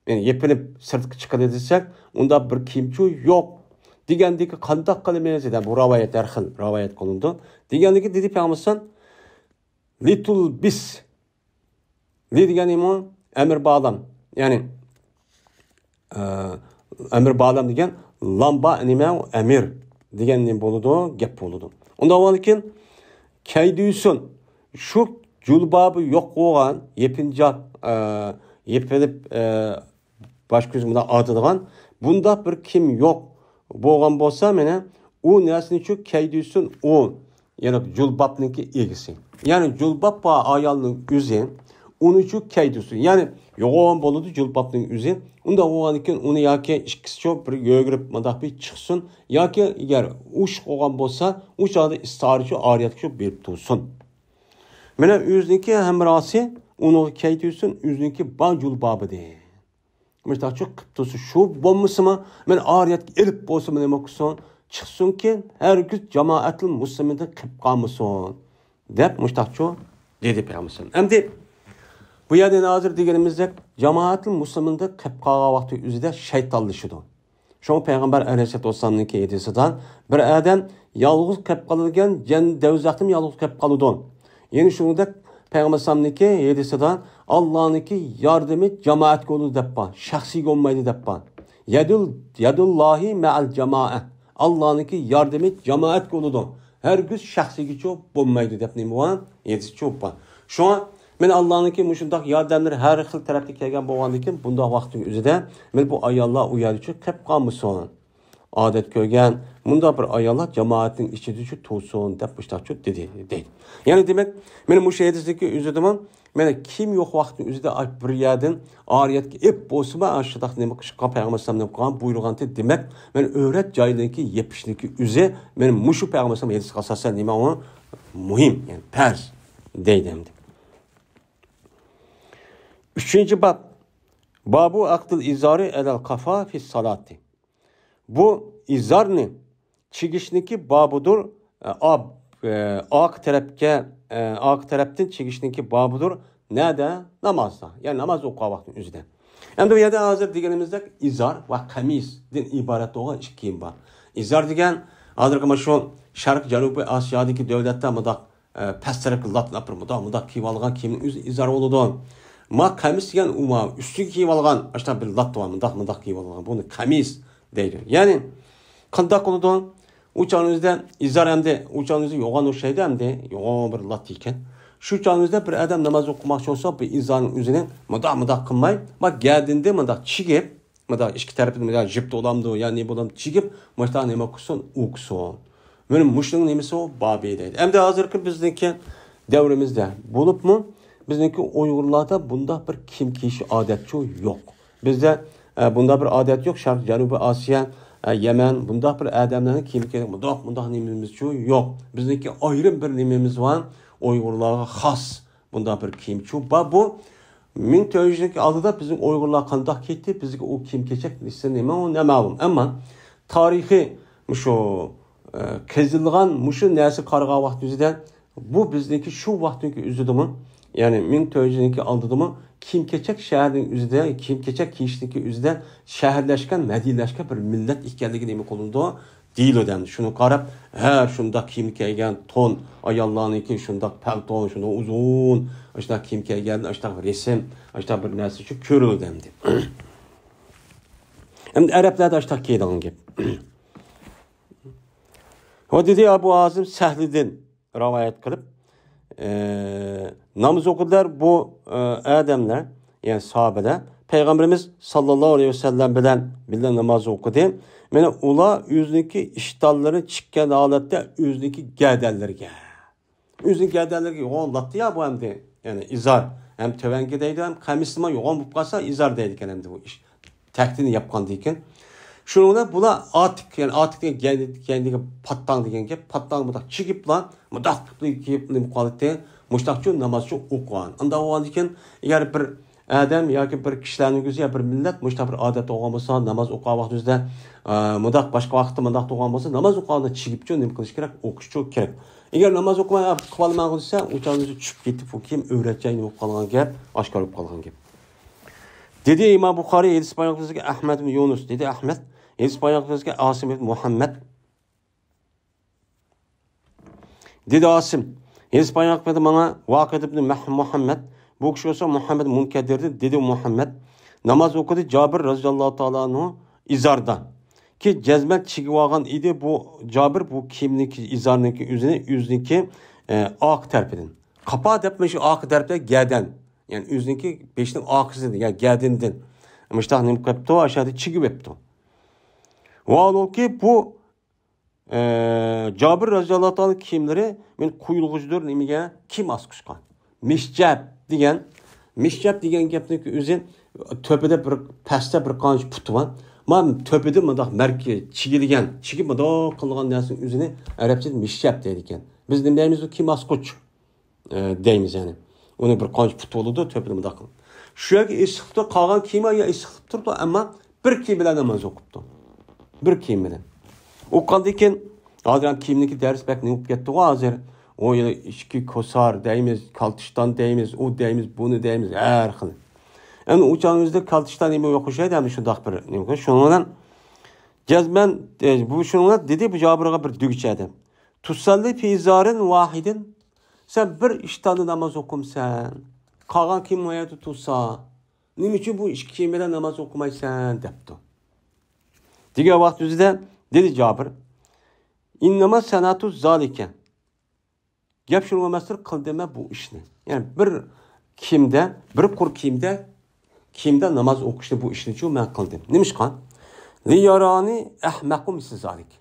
Yani yepinip sırtqı chiqadi desak, unda bir kiyimchu yo'q. Degandagi qandoq qilamiz dedi. Bu rivoyat har xil rivoyat qilindi. Degandagi dedi payg'ambar litul bis. Li degani nima? Amr ba'lam. Ya'ni amr ba'lam degan lamba nima amir degan nima bo'ladi, gap bo'ladi. Unda avvalkin kaydusun shu julbabi yo'q bo'lgan yepinjoq yepilib bosh ko'z bilan otadigan bunda bir kim yo'q bo'lgan bo'lsa, mana u narsani shu kaydusun u ya'ni julbabniki egisi. Ya'ni julbab va ayolning o'zi uni shu kaydusun. Ya'ni yo'g'on bo'ladi julbabning o'zi. Unda bo'lgan ekan uni yoki ikkisi shu bir yo'girib mundaq bir chiqsin yoki agar ush bo'lgan bo'lsa, u chog'da istori shu oriyatga shu berib tursin. Mana o'ziniki hamrosi uni kaydusun, o'ziniki ba julbabi de. Müştahçı qilib shu bo'lmasimi, men oriyatga ilib bo'lsa nima qilsin, chiqsinki, har kun jamoatul musliminda qilib qolmasin deb mushtahçı dedi payg'ambar. Endi bu yerda hozir deganimizdek jamoatul musliminda qilib qolgan vaqti o'zida shaytonlashidi. Shu payg'ambar alayhissalatu vassalomniki hadisidan bir odam yolg'iz qilib qoladigan davzaqdan yolg'iz qilib qoladi. Ya'ni shuningdek payg'ambar alayhissalomniki hadisidan Allohniki yordami jamoatga bo'ladi deb bor, shaxsiyga bo'lmaydi deb bor. Yadullohi ma'al jamoa. Allohniki yordami jamoatga bo'ladi. Hargiz shaxsiyga cho'p bo'lmaydi deb nima bor? Hadis cho'p bor. Shunga men Allohniki mushundaq yordamlar har xil tarafga kelgan bo'lgandan keyin bundoq vaqtning o'zida men bu ayollar u yerda qilib qolmasin. Odat ko'rgan bunda bir ayollar jamoatning ichida shu tursin deb mushtaqchi dedi deydi. Ya'ni demak, men mushu hadisdagi o'zidami, mana kim yo'q vaqtning o'zida bir yerdan oriyatga ep bo'lsa, shundaq nima qilishga payg'ambar alayhissalom nima qilgan buyurgandi demak, men o'rat joylarniki yepishniki o'zi men mushu payg'ambar alayhissalom hadisiga asosan nima u muhim, ya'ni farz deydi endi. Uchinchi bab babu aqdil izori alal qafa fi salati. Bu izarni chigishniki babudur, oq tarafga, oq tarafdan chigishniki babudur. Nada? Namozda. Ya'ni namoz o'qigan vaqtning o'zida. Endi bu yerda hozir deganimizdek izor va qamisdan iborat bo'lgan ikki kiyim bor. Izor degan hozirgi mana shu Sharq Janubiy Osiyodagi davlatda mudaq past tarafga latni olib mundoq mundoq kiyib olgan kiyimning o'zi izor bo'ladi. Ma qamis degan u ustiga kiyib olgan ashta bir lat bor, mundoq mundoq kiyib olgan. Buni qamis deydi. Ya'ni qandoq qiladi? U chog'imizda izor hamda u chog'imizda yo'g'on o'xshaydi hamda yo'g'on bir lat ekan. Shu chog'imizda bir odam namoz o'qimoqchi bo'lsa, bu izorning o'zini mundoq mundoq qilmay, ma gardinda mundoq chigib, mundoq ikki tarafini mundoq jipda bo'lamdi, ya'ni bo'lam chigib, mundoq nima qilsin, o'qisin. Mana mushuning nimasi u babi deydi. Endi hozirgi bizniki davrimizda bo'libmi, bizniki Uyg'urlarda bundaq bir kiyim kiyish odatchi yo'q. Bizda bunda bir odat yo'q. Sharq, Janubiy Osiyo, Yaman bundaq bir odamlarning kiyim kiyish bundoq bundoq nimamizchu yo'q. Bizniki ayrim bir nimamiz bor, Uyg'urlarga xos bundaq bir kiyimchu bor. Bu 1400 oldida bizning Uyg'urlar qandoq ketdi, bizga u kiyim kechak nima u noma'lum. Ammo tarixiy shu qizilgan mushu narsa qaragan vaqt o'zida bu bizniki shu vaqtniki o'zidimi, ya'ni 1400 oldidimi kiyim kechak shaharning o'zida, kiyim kechak kiyishniki o'zida shaharlashgan, madiylashgan bir millat ekanligi nima qilindi deyiladi. Endi shuni qarab, ha, shundoq kiyim kiygan to'n ayollarniki shundoq palton, shundoq uzun, shundoq kiyim kiygan, shundoq rasm, shundoq bir narsa shu ko'rildi endi. Endi arablarda shundoq kiyadigan gap. O dedi Abu Azim Səhlidən rivayet qilib, namaz oxudular bu adamlar, yəni sahabeler, Peygamberimiz sallallahu aleyhi ve sellem bilan birlə namaz oxudu. Mana ular özünüki iştalları çıxan holatda özünüki gədəllərə. Özünün gədəllərə yoğun latdı ya bu hem de. Yəni izar, hem tövəngi deydi, hem qəmisnima yoğun bo'lib qolsa izar deydi ekan hem de bu iş. Təktini yapqan deyken. Şununla bula atik, yani atik degan kendiga pattan degan gap, pattan bundoq chigib lan, bundoq kiyib nima qoldi, mushtaqchu namozchi o'qigan. Unda bo'lgan ekan, agar bir odam yoki bir kishilarning o'zi yo bir millat mushtaq bir odat bo'lgan bo'lsa, namoz o'qigan vaqtingizda, bundoq boshqa vaqtda bundoq bo'lgan bo'lsa, namoz o'qiganda chigibchu nima qilish kerak, o'qishchu kerak. Agar namoz o'qimay qilib olmagan bo'lsa, o'chog'ingiz tushib ketib, u kiyim o'rachang bo'lib qolgan gap, oshkor bo'lib qolgan gap. Dedi İmam Buxoriy hadis bayon qilishga Ahmad ibn Yunus dedi Ahmad hadis bayon qilishga Asim ibn Muhammad dedi Asim hadis bayon qildi mana Vaqid ibn Muhammad bu kishi bo'lsa Muhammad Munkadirdi dedi Muhammad namoz o'qidi Jabir roziyallohu taolo anhu izorda ki jazman chigib olgan edi bu Jabir bu kiyimniki izorniki o'zini o'ziniki oq tarafidan qapa deb mana shu oq tarafda gadan, ya'ni o'ziniki beshning oqisidan, ya'ni gadindan mushtaq nima qilibdi, ashadi chigib o'tdi. Valki bu Jabir roziyallohu taolo kiyimlari men quyulg'uchidir nimaga kim asqishgan. Mishjab degan, mishjab degan gapniki o'zi to'pida bir pastda bir qancha puti bor. Man to'pida bundoq marki chigilgan, chigib bundoq qilgan narsaning o'zini arabchada mishjab deydi ekan. Biz nima deymiz, u kim asquch deymiz ya'ni. Uni bir qancha put bo'ladi, to'pini bundoq qilib. Shu yerga esiqib qolgan kiyimi ya esiqib turdi, ammo bir kiyim bilan namoz o'qibdi. Bir kiyim bilan. O'qigandan keyin hozir ham kiyimniki dars bak nima bo'lib ketdi-ku hozir. O ikki kosar deymiz, kaltishdan deymiz, u deymiz, buni deymiz, har xil. Endi u chog'imizda kaltishdan nima yo'q o'xshaydi, ham shundoq bir nima qilib, shuning bilan jazman bu shuning bilan dedi bu Jabirga bir dugchadi. Tusalli fi izarin vahidin. Sen bir ishtonni namoz o'qimsan, qolgan kiyim oyatda tursa, nima uchun bu ikki kiyim bilan namoz o'qimaysan debdi. Degan vaqt o'zida dedi Jabir, innama sanatu zalika. Gap shunga emasdir, qildima bu ishni. Ya'ni bir kiyimda, bir qur kiyimda namoz o'qishni bu ishni chu men qildim. Nima ish qilgan? Li yarani ahmaqu misl zalik.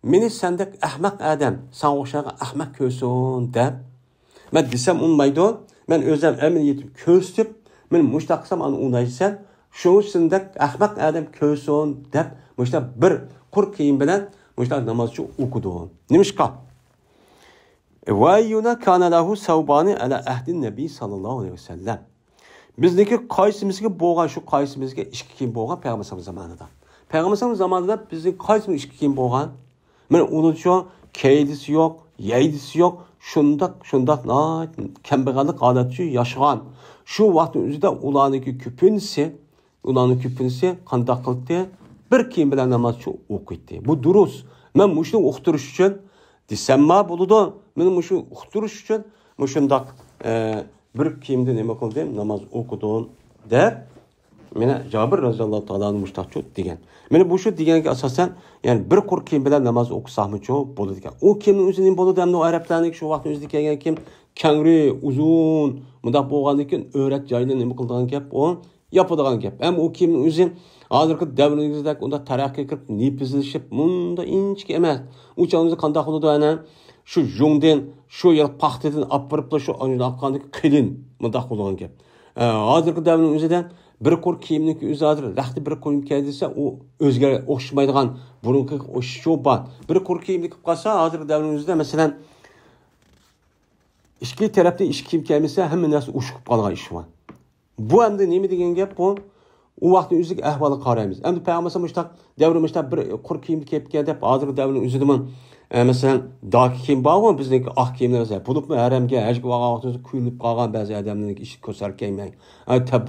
Meni sendek ahmaq adam, san o'xshagan ahmaq ko'rsin deb men desam unmaydi, men o'zim amin yetib ko'rsatib, men mushtaq qilsam ani unaysan, shu sendek ahmaq adam ko'rsin deb mushtaq bir qur kiyim bilan mushtaq namozchi o'qidi. Nima ish qilgan? Va yuna kana lahu sawbani ala ahdin nabiy sallallohu alayhi vasallam. Bizniki qaysimizga bo'lgan shu qaysimizga ikki kiyim bo'lgan payg'ambarimiz zamonida. Payg'ambarimiz zamonida bizning qaysimiz ikki kiyim bo'lgan? Mana uni shu keydisi yo'q, yaydisi yo'q, shundoq shundoq kambag'allik holatda yashagan. Shu vaqtning o'zida ularniki ko'pinisi qandoq qildi? Bir kiyim bilan namozchi o'qiydi. Bu durust. Men mushuni uqtirish uchun Desemmi bo'ladi. Men mushu uqtirish uchun mushundoq bir kiyimda nima qildim, namoz o'qidim deb meni Jabir roziyallohu taoloning mushtaqchu degan. Meni bu shu deganga asosan, ya'ni bir qur kiyim bilan namoz o'qisaqmichu bo'ladi ekan. U kiyimning o'zi nima bo'ladi? Hamda arablarning shu vaqtning o'zida kelgan kiyim kangri, uzun, bundoq bo'lgandan keyin o'rat joyini nima qiladigan gap, u yopadigan gap. Ham u kiyimning o'zi hozirgi davringizda unda taraqqiy qilib, nipizlashib, bunda inchki emas. U chog'imizda qanday qiladi ana? Shu yungdan, shu yer paxtadan olib borib shu oqqandagi qilin bundoq bo'lgan gap. Hozirgi davrning o'zida bir qur kiyimniki o'zi hozir raxti bir qur kiyim desa, u o'zga o'xshamaydigan burungi shu bor. Bir qur kiyimni qilib qolsa, hozirgi davrning o'zida masalan ikki tarafda ish kiyim kiymasa, hamma narsa ushqib qolgan ish bor. Bu endi nima degan gap bu? U vaqtning o'ziga ahvolini qaraymiz. Endi payg'ambar mushtaq davri mushtaq bir qur kiyimni kiyib keldi deb hozirgi davrning o'zida masalan doki kiyim bormi, bizniki oq kiyimlar masalan, bo'libmi haramga hajga borgan vaqtimizda kuyilib qolgan ba'zi odamlarniki ishi ko'sar kelmang.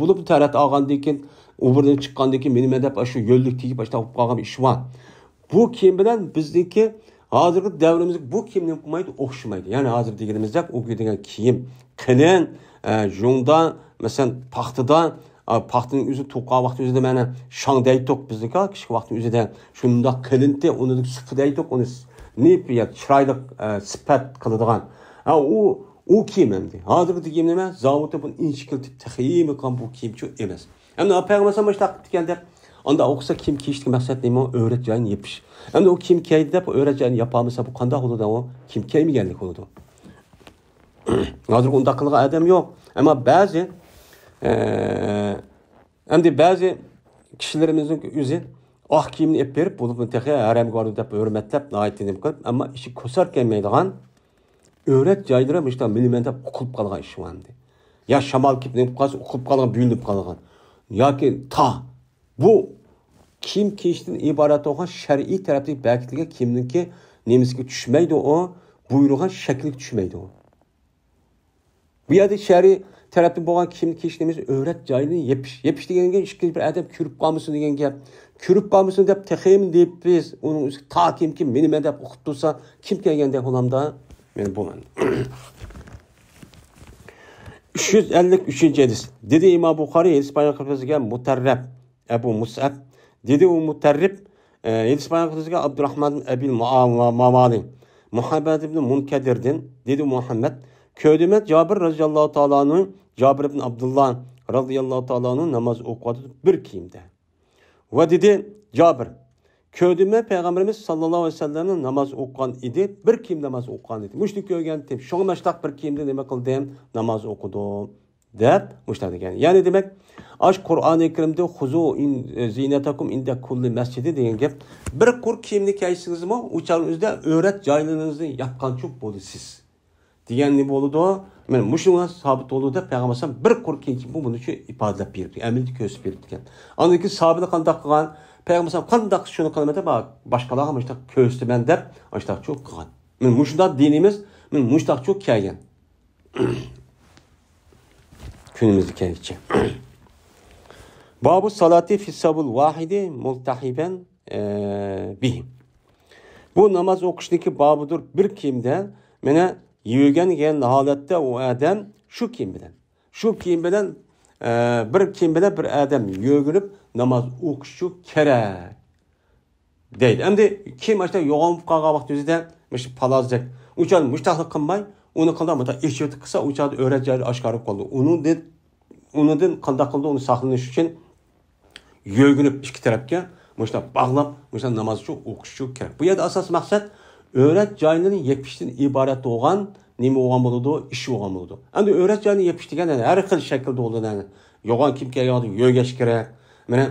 Bo'lib tarat olgandan keyin u birdan chiqqandan keyin nima deb shu yo'llik tegib boshqa bo'lib qolgan ish bor. Bu kiyim bilan bizniki hozirgi davrimizda bu kiyim nima qilmaydi, o'xshamaydi. Ya'ni hozir deganimizdek u degan kiyim qilin, jungdan, masalan paxtadan, paxtaning o'zi to'qqa vaqti o'zida mana shang deytoq bizniki kichik vaqtning o'zida shundoq qilinti, uni supi deytoq, uni nip ya chiroyli sifat qiladigan. U kiyim endi. Hozirgi kiyim nima? Zavodda buni inchikiltib taxim qilgan bu kiyimchu emas. Endi payg'ambar shundoq qilgan deb, unda o'qisa kiyim kiyishlik maqsad nima? O'rat joyini yepish. Endi u kiyim kiydi deb o'rat joyini yopolmasa, bu qanday bo'ladi? U kiyim kiymaganlik bo'ladi. Hozir undaq qilgan odam yo'q. Ammo ba'zi endi ba'zi kishilarimizning o'zi oq kiyimni ep berib, bo'lib texi haramga bordi deb hurmatlab, nihoyatda nima qilib, ammo ishi ko'sar kelmaydigan o'rat joylari mushta millimetrlab uqilib qolgan ish bor endi. Ya shamol kelib nima qilsa uqilib qolgan, buyilib qolgan yoki ta bu kiyim kiyishdan iborat bo'lgan shar'iy tarafdagi berkitilgan kiyimniki nemisiga tushmaydi, u buyurgan shakliga tushmaydi u. Bu yerda shar'iy tarafdan bo'lgan kiyim kiyish nemisi o'rat joyini yepish. Yepish deganga ikkinchi bir odam ko'rib qolmasin degan gap. Ko'rib qolmasin deb texim deb biz uning o'zi ta kim kim meni men deb o'qib tursa, kim kelganda xulamda men bo'lman. 353 hadis. Dedi İmam Buxoriy hadis bayon qilibizga Mutarrab Abu Mus'ab dedi u Mutarrib hadis bayon qilibizga Abdurrahman Abil Mavali Muhammad ibn Munkadirdan dedi Muhammad ko'rdimi Jabir roziyallohu taoloning Jabir ibn Abdulloh roziyallohu taoloning namoz o'qiyotdi bir kiyimda. Va dedi Jabir ko'rdimi payg'ambarimiz sallallohu alayhi vasallamning namoz o'qigan edi, bir kiyim namoz o'qigan edi. Mushni ko'rgan deb, shunga mashtaq bir kiyimda nima qildim? Namoz o'qidim deb mushtaq degan. Ya'ni demak, ash Qur'oni Karimda xuzu zinatakum inda kulli masjidi degan gap, bir qur kiyimni kiysingizmi, u chog'ning o'zida o'rat joylaringizni yapqancha bo'lasiz. Degan ne bo'ladi? Mana mushunga sabit bo'ldi deb payg'ambar sallam bir qur kiyim bu buni shu ifodalab beribdi, amalda ko'rsatib beribdi ekan. Andan keyin sahobalar qanday qilgan? Payg'ambar sallam qanday shuni qilaman deb boshqalarga mushtaq ko'rsataman deb mushtaq cho'q qilgan. Men mushundaq dinimiz, men mushtaq cho'q kelgan. Kunimizga kelguncha. Babu salati fi sabul vahidi multahiban bihi. Bu namoz o'qishniki babudur bir kiyimda mana yurgan holatda u odam shu kiyim bilan, shu kiyim bilan bir kiyim bilan bir odam yugurib namoz o'qishi kerak deydi. Endi kim ashta yo'g'on qolgan vaqt o'zida mush palozdak uchun mushtaqlik qilmay, uni qanday mutaq eshitib qilsa, u chog'da o'rat joyi oshkor qoldi. Unidan qanday qildi, uni saqlanish uchun yugurib ikki tarafga mushtaq bog'lab, mushtaq namoz o'qishi kerak. Bu yerda asos maqsad o'rat joyini yepishdan iborat bo'lgan nima bo'lgan bo'ladi, ish bo'lgan bo'ladi. Endi o'rat joyini yepish degan har xil shaklda bo'ladi. Yo'g'on kim keladi, yo'gash kerak. Mana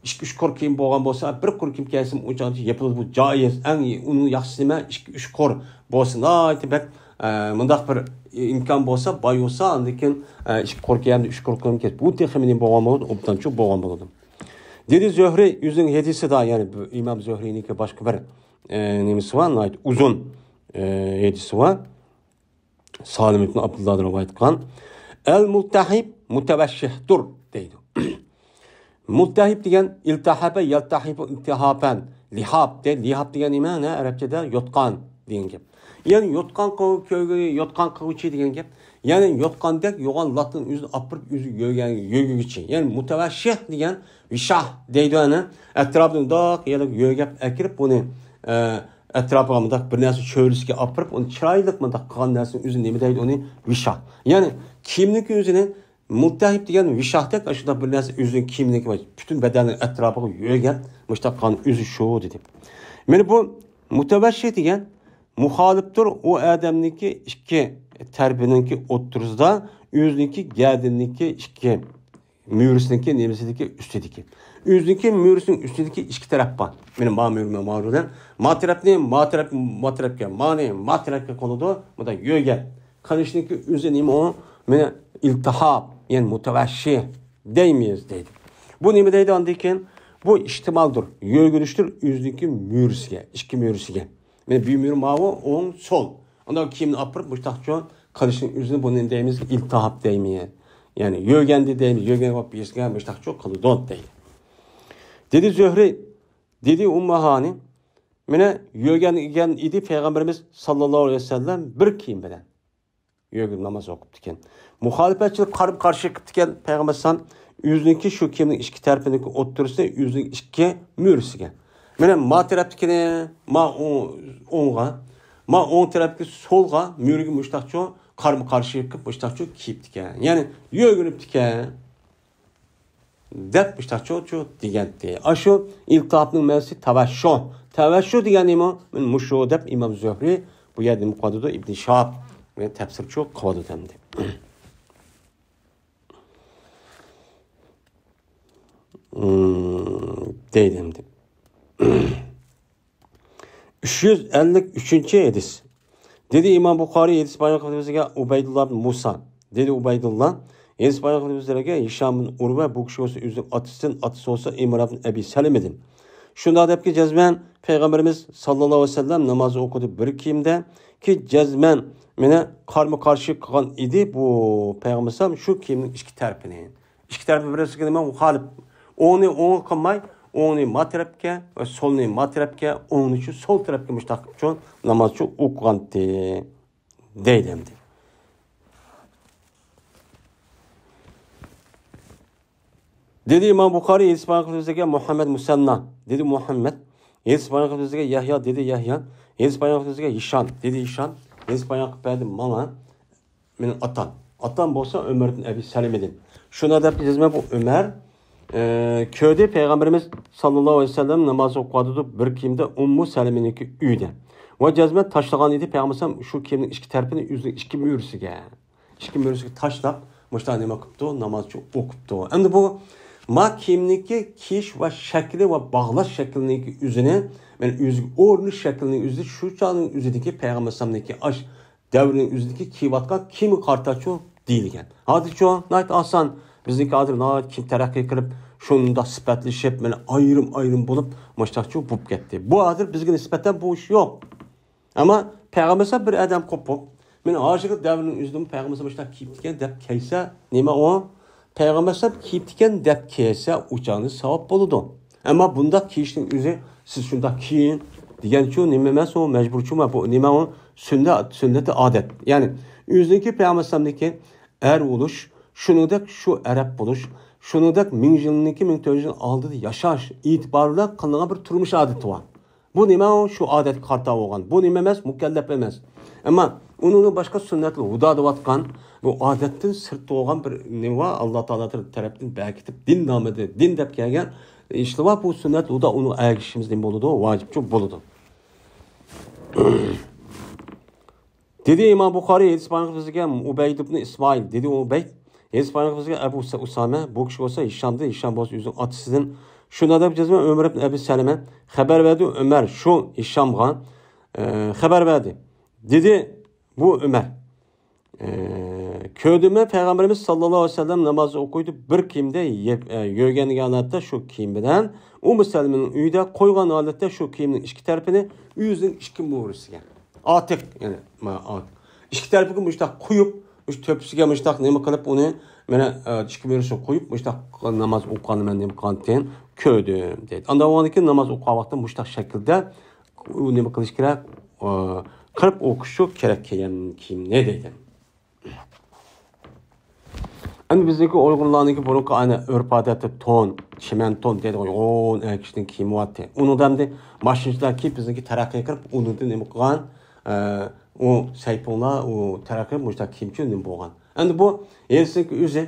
2-3 qur kiyim bo'lgan bo'lsa, bir qur kiyim kelsin, u chog'da yepiladi, bu joiz. Eng uning yaxshisi nima? 2-3 qur bo'lsin. Demak, mundaq bir imkon bo'lsa, boy bo'lsa, undan keyin 2 qur kiyimni 3 qur kiyim kelsin. Bu texmini bo'lgan bo'ladi, obdan cho'q bo'lgan bo'ladi. Dedi Zuhri yüzün hadisi da, yani bu İmam Zuhri'ninki başka bir nemisi var, uzun hadisi var. Salim ibn Abdullah'dan rivayet qilgan. El multahib mutavashshihdur deydi. Multahib degan iltahaba yaltahibu iltihaban. Lihab de, lihab degan nima? Ne? Arapçada yotqan degan gap. Ya'ni yotqan yotqan qilguvchi degan gap. Ya'ni yotqandek yo'g'on latni o'zini opirib o'zi yo'giguchi. Ya'ni mutavashshih degan vishah deydi ana atrofini bundoq yo'gab akirib buni atrofiga bundoq bir narsa cho'risiga opirib uni chiroyli bundoq qilgan narsani o'zi nima deydi uni vishah. Ya'ni kiyimniki o'zini multahib degan vishahdek shundoq bir narsa o'zining kiyimniki butun badanining atrofiga yo'gab mushtaq qilgan o'zi shu dedi. Mana bu mutavashshih degan muxolifdir u odamniki ikki tarbininki o'ttirisida o'ziniki gadinniki ikki muyrisiniki nemasidiki ustidiki. O'ziniki muyrisining ustidiki ikki taraf bor. Mana ma muyri ma bilan ma tarafni ma taraf ma tarafga mani ma tarafga qiladi. Bunda yo'gab qilishniki o'zi nima u? Mana iltihob, ya'ni mutavashshih deymiz deydi. Bu nima deydi andan keyin? Bu ihtimoldir, yo'gilishdir o'ziniki muyrisiga, ikki muyrisiga. Mana bu muyri mavi o'ng so'l. Unda kiyimni opirib mushtaqcha qilishning o'zini buni deymiz iltihob deymiz. Ya'ni yo'gandi deymiz, yo'gan bo'lib yesgan mushtaqcha qiladi deydi. Dedi Zuhri, dedi Ummahani, mana yo'gan idi payg'ambarimiz sallallohu alayhi vasallam bir kiyim bilan yo'gib namoz o'qibdi ekan. Muxolifatchilik qarib qarshi qilibdi ekan payg'ambar sallam o'ziniki shu kiyimning ikki tarafini o'ttirsa o'zining ikki murisiga. Mana ma tarafnikini ma o'ng'a, ma o'ng tarafga so'lga muriga mushtaqcha qarma qarshi qilib mushtaqcha kiyibdi ekan. Ya'ni yo'gilibdi ekan deb mushtaqcha degandi. Shu iltihobning ma'nosi tavashshu. Tavashshu degani nima? Mushu deb Imom Zuhriy bu yerda nima qiladi? Ibn Shahab va tafsirchi qiladi endi. Deydi endi. 353 hadis. Dedi İmam Buxoriy hadis bayon qildi bizga Ubaydulloh ibn Musa. Dedi Ubaydulloh hadis bayon qildi bizlarga Hisham ibn Urva bu kishi bo'lsa o'zining otasidan, otasi bo'lsa Imron ibn Abi Salimidan. Shunda debki jazman payg'ambarimiz sallallohu alayhi vasallam namoz o'qidi bir kiyimda ki jazman mana qarma qarshi qilgan idi bu payg'ambar sallam shu kiyimning ikki tarafini. Ikki tarafi birisiga nima muxolif. O'ngni o'ng qilmay, o'ngni ma tarafga va so'lni ma tarafga, o'ngni shu so'l tarafga mushtaq uchun namozchi o'qigandi deydi endi. Dedi İmam Buxoriy hadis bayon qildi bizga Muhammad Musanna dedi Muhammad hadis bayon qildi bizga Yahyo dedi Yahyo hadis bayon qildi bizga Hisham dedi Hisham hadis bayon qilib berdi manga mening otam. Otam bo'lsa Umar ibn Abi Salimidan. Shuni deb bizma bu Umar köyde Peygamberimiz sallallahu aleyhi ve sellem namazı okudu bir kiyimde Ummu Selime'ninki uyda. Va jazman tashlagan edi Peygamber sallam shu kiyimning ikki tarafini o'zining ikki murisiga. Ikki murisiga tashlab, mushta nima qilibdi, namozchi o'qibdi. Endi bu ma kiyimniki kiyish va shakli va bog'lash shakliniki o'zini, ya'ni o'ziga o'rnish shaklining o'zi shu chog'ning o'zidagi Peygamber sallamniki ash davrining o'zidagi kiyayotgan kiyimi qartachu deyilgan. Hozircho nayt oson bizniki hozir nayt kim taraqqiy qilib shunda sifatlashib, mana ayrim-ayrim bo'lib mushtaqchi bo'lib ketdi. Bu hozir bizga nisbatan bu ish yo'q. Ammo payg'ambar sallam bir odam qo'pib, men hozirgi davrning o'zida payg'ambar sallam mushtaq kiyib ekan deb kelsa, nima u? Payg'ambar sallam kiyib ekan deb kelsa, u chog'ni savob bo'ladi. Ammo bundaq kiyishning o'zi siz shundaq kiyin deganchu nima emas u, majburchu bu nima u? Sunnat, sunnati odat. Ya'ni o'ziniki payg'ambar sallamniki er bo'lish, shuningdek shu arab bo'lish, shuningdek 1000 yilniki 1400 yil oldida yashash e'tiborida qilingan bir turmush odati bor. Bu nima u? Shu odat qarta bo'lgan. Bu nima emas, mukallaf emas. Ammo uning boshqa sunnatli hudo deyotgan bu odatdan sirt bo'lgan bir nima Alloh taolo tarafdan berkitib din nomida din deb kelgan ishlar bor. Bu sunnat hudo uni ergishimiz nima bo'ladi? Vojibchu bo'ladi. Dedi İmam Buxoriy hadis bayon qildi bizga Ubayd ibn Ismoil dedi Ubayd hadis bayon qildi bizga Abu Usama bu kishi bo'lsa Hishamda, Hisham bo'lsa o'zining otasidan. Shunda deb jazma Umar ibn Abi Salama xabar berdi. Umar shu Hishamga xabar berdi. Dedi bu Umar ko'rdimi payg'ambarimiz sallallohu alayhi vasallam namoz o'qiydi bir kiyimda yurganiga holatda shu kiyim bilan Ummu Salamaning uyida qo'ygan holatda shu kiyimning ikki tarafini o'zining ikki murisiga otiq, ya'ni ikki tarafiga mushtaq qo'yib, shu to'pisiga mushtaq nima qilib uni mana ikki murisiga qo'yib mushtaq namoz o'qiganini men nima qilgan ko'rdim deydi. Unda uniki namoz o'qigan vaqtda mushtaq shaklda u nima qilish kerak? qilib o'qishi kerak kiyimni deydi. Endi bizniki Uyg'urlarniki burungi ana urf odati to'n, chiman to'n deydi, yo'g'on er kishining kiyimyapti. Unidan mashinchilar kelib bizniki taraqqiy qilib, unidan nima qilgan, u saypunlar, u taraqqiy mushtaq kiyimchi nima bo'lgan. Endi bu Helsinki o'zi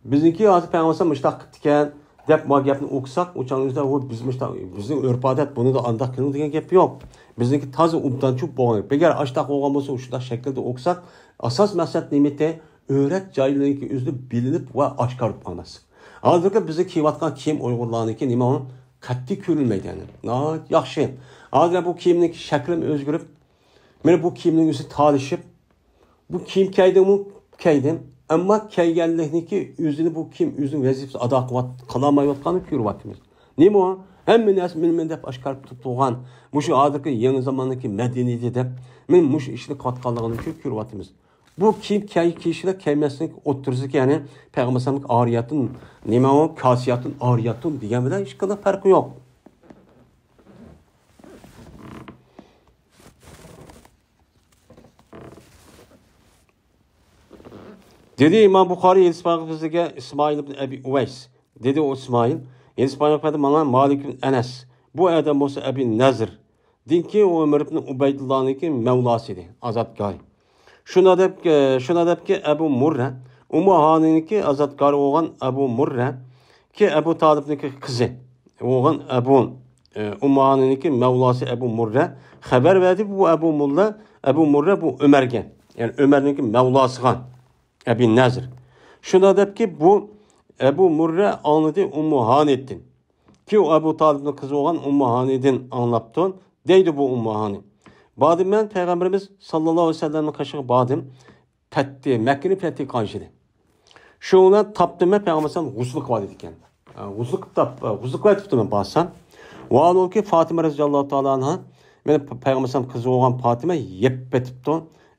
bizniki hozir payg'ambar mushtaq qilibdi deb bu gapni o'qisak, o'sha u biz mushtaq bizning urf odat buni da andaq qiling degan gap yo'q. Bizniki toza obdan chup bo'lgan. Agar ashtaq bo'lgan bo'lsa, shunday shaklda o'qisak, asos maqsad nimada? Öğret joylarniki o'zini bilinib va oshkor qilmas. Hozirgi bizni kiyayotgan kiyim Uyg'urlarniki nima u? Qat'iy ko'rinmaydi yani. Yaxshi. Hozir bu kiyimning shakli o'zgarib, mana bu kiyimning o'zi tolishib, bu kiyim kiydimmi? Kiydim. Ammo kiyganlikniki o'zini bu kiyim o'zining vazifasini ado qilolmayotganini ko'ryapmiz. Nima u? Hamma narsa men deb oshkor tutib turgan, mushu hozirgi yangi zamonniki madaniyati deb men mushu ishni qilayotganligini ko'ryapmiz. Bu kiyim kiyishlar kiymaslik o'ttirsiki, ya'ni payg'ambarimiz oriyatun nima u kasiyatun oriyatun degan bilan hech qanday farqi yo'q. Dedi İmam Buxari bizga İsmoil ibn Abi Uvays. Dedi o İsmoil, İsmoil bana Malik ibn Enes. Bu adam bo'lsa Abi Nazr. Dinki o Ömer ibn Ubaydullohniki mavlasi edi, azadgor. Shuna debki Abu Murra, Ummu Haniniki azadgor bo'lgan Abu Murra ki Abu Talibniki qizi bo'lgan Abu Ummu Haniniki mavlasi Abu Murra xabar berdi bu Abu Mulla, Abu Murra bu Ömerga, ya'ni Ömerniki mavlasiga Abi Nazr. Shuna debki bu Abu Murra anladı Ummu Hanitdin. Ki o Abu Talibning qizi bo'lgan Ummu Hanidin anlabdi. Deydi bu Ummu Hani. Badim ben Peygamberimiz sallallahu aleyhi ve sellem'in kaşığı badim fethi, Mekke'nin fethi kanşidi. Şuna taptım ben Peygamber sallallahu aleyhi ve sellem guslu kıvadı diken. Guslu kıvadı tuttum ben basan. Ve ki Fatıma radıyallahu ta'ala anha, ben Peygamber sallallahu kızı olan Fatıma yeppetipti.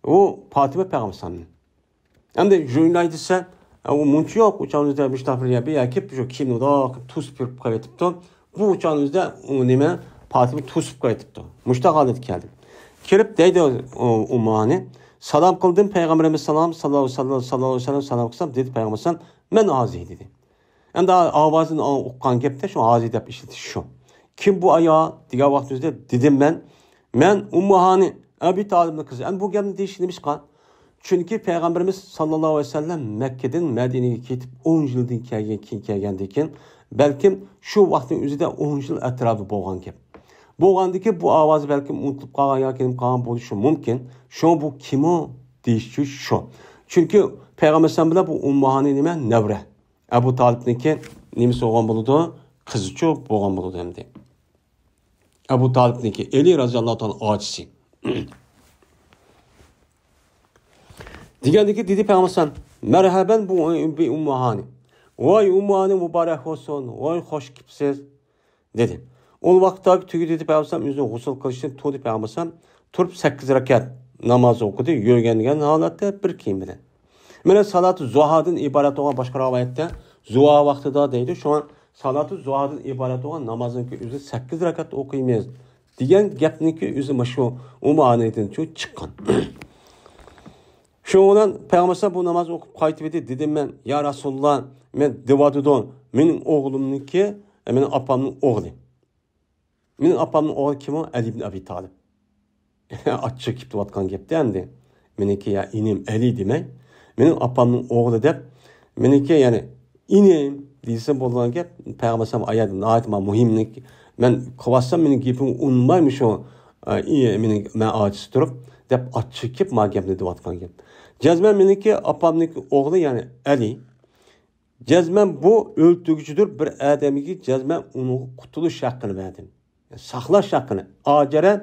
O Fatıma Peygamber sallallahu. Hem de jüyünlaydıysa o munçu yok uçağın üzerinde müştahfir yapı yakip şu kimini da tuz pürüp kaybetipti. Bu uçağın üzerinde o nime Fatıma tuz kaybetipti. Müştah alet geldi. Kirib deydi Ummu salam kıldım Peygamberimiz salam sallallahu aleyhi ve sellem salam kılsam dedi Peygamber sallam men azi dedi. Hem de avazını oqqan gapda şu azi deb ishlatish shu. Kim bu aya degan vaqtimizda dedim men Ummu Hani Abi Talibning qizi. Endi bu gapni deyish nimishqa? Chunki Peygamberimiz sallallahu aleyhi ve sellem Mekke'den Medine'ye ketib 10 yildan keyin kelgandan keyin balkim shu vaqtning o'zida 10 yil atrofi bo'lgan gap. Bo'lgandiki bu ovoz balkim unutilib qolgan yoki nima qolgan bo'lishi mumkin. Shu bu kim deyishi shu. Chunki Payg'ambar sallam bilan bu Ummu Hani nima navra. Abu Talibniki nimasi bo'lgan bo'ladi? Qizichu bo'lgan bo'ladi endi. Abu Talibniki Eli roziyallohu taolo ochisi. Degandiki dedi Payg'ambar sallam marhaban bu Ummu Hani. Voy Ummu Hani muborak bo'lsin, voy xush kelibsiz dedi. O vaqtda tügü dedi Peygamber o'zini g'usl qilishdan turdi Peygamber turib 8 rakat namoz o'qidi, yurgan holatda bir kiyim bilan. Mana salatu zuhadan iborat bo'lgan boshqa rivoyatda zuha vaqtida deydi, shu an salatu zuhadan iborat bo'lgan namozni o'zi 8 rakat o'qiymiz degan gapniki o'zi mana shu Ummu Hanidan chiqqan. Shu bilan Peygamber bu namozni o'qib qaytib edi, dedim men ya Rasululloh, men devadidon, mening o'g'limniki, mening opamning o'g'li. Mening opamning o'g'li kim o? Ali ibn Abi Talib. Achchiq kelib turayotgan gapda endi. Meniki ya inim Ali demay, mening opamning o'g'li deb, meniki ya'ni inim desa bo'lgan gap, Payg'ambar sallam ayat nihoyat muhimlik. Men qilatsam mening gapimni unutmaymi shu mening men ojiz turib deb achchiq kelib ma gapni deyotgan gap. Jazman meniki opamning o'g'li ya'ni Ali. Jazman bu o'ltirguchidir bir odamga jazman uni qutulish haqqini berdim. Saqlash haqqini. Acara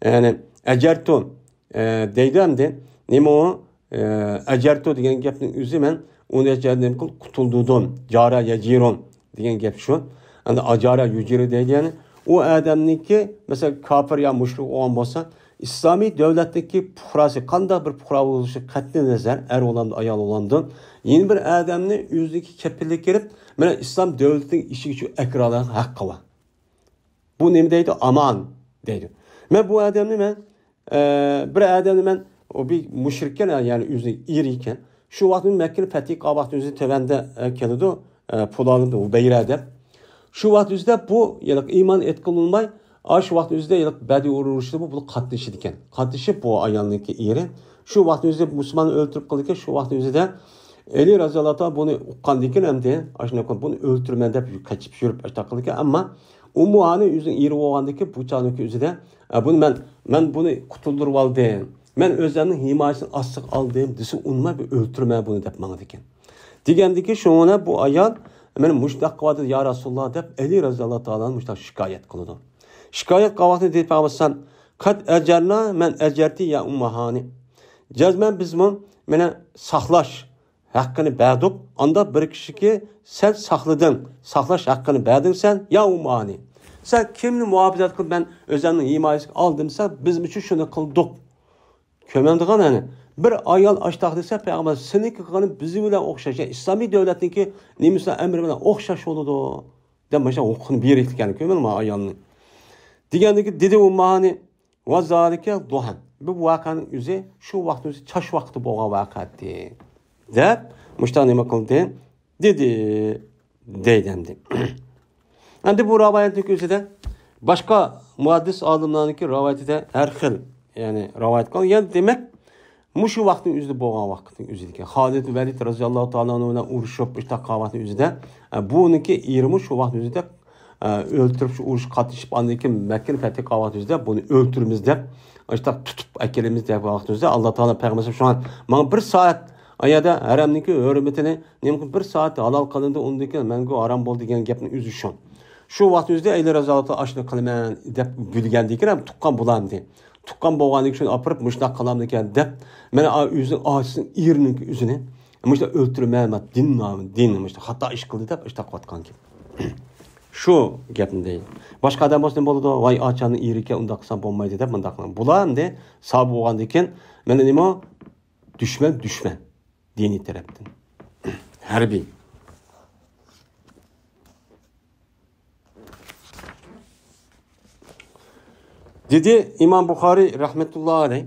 ya'ni ajartu deydi endi. Nima u? Ajartu degan gapning o'zi men uni ajardim qil qutuldudim. Jara yajirun degan gap shu. Endi ajara yujiru deydi ya'ni u odamniki masalan kofir yo mushrik bo'lgan bo'lsa, islomiy davlatdagi puhrasi qanday bir puhra bo'lishi qat'iy nazar er bo'lamdi, ayol bo'lamdi. Yeni bir odamni o'ziga kepillik kirib, mana islom davlatining ishiga shu akralar haqqi bor. Bu nima deydi? Aman deydi. Men bu odamni men Bir adamni men o bir müşrikken yani özü iri ekan. Shu vaqt Mekkeni fəthi qilgan o'zi tövəndə keladi, pul Ubeyra deb. Shu vaqt o'zida bu iymon etqilmay, shu vaqt o'zida Badi urushida bu qatnashidi ekan. Qatnashib bu ayolniki eri. Shu vaqt o'zida musulmonni o'ltirib qildi ekan. Shu vaqt o'zida Eli raziyallohu taolo buni uqqan ekan endi, ashuna buni o'ltirman deb qochib yurib ashta qildi ekan. Ammo Ummu Hani o'zining eri bo'lgandiki, bu chaqniki o'zida buni men buni qutuldirib oldim. Men o'zimning himoyasini ostiga oldim desa, unma bir o'ltirma buni deb mangdi ekan. Degandiki, shuni bu ayol meni mushtaq qiladi ya Rasululloh deb Ali raziyallohu taoloni mushtaq shikoyat qildi. Shikoyat qilgan deydi payg'ambar qad ajarna men ajarti ya Ummu Hani. Jazman bizmi meni saqlash haqqini berdik. Anda bir kishiki sen saqlading, saqlash haqqini berding sen ya Ummu Hani. Sen kimni muhofazat qilib men o'zimning himoyasiga oldimsa, biz uchun shuni qildik. Köməndigan hani bir ayol ashtaq desa payg'ambar seniki qilgani bizi bilan o'xshash, yani islomiy davlatniki nemisi amri bilan o'xshash bo'ladi deb mana shu huquqni berayotgan ko'manma ayolni. Degandiki dedi Ummu Hani va zalika duhan. Bu voqeaning o'zi shu vaqt o'zi chash vaqti bo'lgan voqeati deb mushtaq nima qildi dedi deydi endi. Endi bu rivoyatning o'zida boshqa muhaddis olimlarniki rivoyatida har xil yani rivayet qilgan. Yani demek mushu vaqtning o'zida bo'lgan vaqtning o'zida Xolid Valid roziyallohu taolo bilan urushib ishta qilgan o'zida buniki erimi shu vaqt o'zida o'ltirib shu urush qatnashib andan keyin Makkani fath qilgan o'zida buni o'ltiramiz deb ishta tutib akelimiz deb vaqt o'zida Alloh taolo payg'ambar shu an mana bir soat ayada haramniki hurmatini nemki bir soat halol qilindi undan keyin mangu harom bo'ldi degan gapni o'zi shu. Shu vaqt o'zida Ali roziyallohu taolo ashni qilaman deb bilgandan keyin ham tuqqan bo'lamdi. Tuqqan bo'lganligi uchun opirib mushtaq qilamdi ekan deb mana o'zining ochisining eriniki o'zini mushtaq o'ltirmayman din nomi din mushtaq xato ish qildi deb ishtaq qilayotgan gap. Shu gapni deydi. Boshqa odam bo'lsa nima bo'ladi? Voy ochani eri ekan, undaq qilsam bo'lmaydi deb bundaq qiladi. Bular endi savob bo'lgandan keyin mana nima dushman dushman diniy tarafdan harbiy. Dedi İmam Bukhari rahmetullahi aleyh.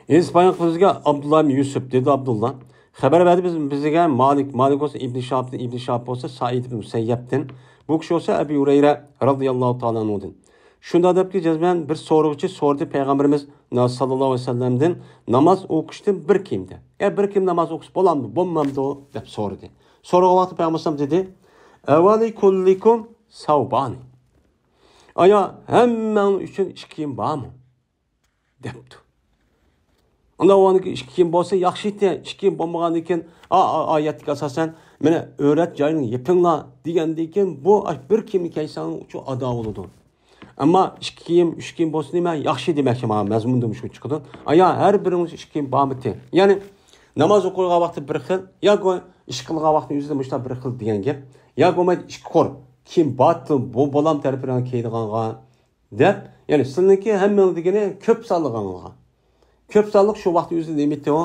İspanya bizga Abdullah ibn Yusuf dedi Abdullah. Xabar verdi bizga Malik, Malik olsa İbn Şahab'dan, İbn Şahab olsa Said ibn Musayyab'dan. Bu kişi olsa Ebu Hureyre radıyallahu ta'ala anhu'dan. Shunda debki jazman bir so'ruvchi so'rdi Peygamberimiz sallallahu aleyhi ve sellem'den namaz o'qishdan bir kimdi? Ya bir kim namaz o'qish bo'lamdi, bo'lmamdi deb so'rdi. So'ragan vaqtda Peygamberimiz dedi: "Avvali kullikum savbani." Aya hemen uchun ish kiyim bormi? Debdi. Unda oniki ish kiyim bo'lsa yaxshi edi, ish kiyim bo'lmagandan keyin oyatga asosan mana o'rat joyini yepinglar degandan keyin bu bir kiyimni kiysan uchun ado bo'ladi. Ammo ish kiyim, uch kiyim bo'lsa nima yaxshi demakchi mana mazmunda shu chiqadi. Aya har biringiz ish kiyim bormi? Ya'ni namoz o'qigan vaqtda bir xil, yoki ish qilgan vaqtda o'zida mushta bir xil degan gap, yo bo'lmaydi ish qo'r kim batdi bu bolam tarafidan keldiganga deb, ya'ni sizniki hammaning degani ko'p sonlig'anga. Ko'p sonliq shu vaqt o'zida nima edi u?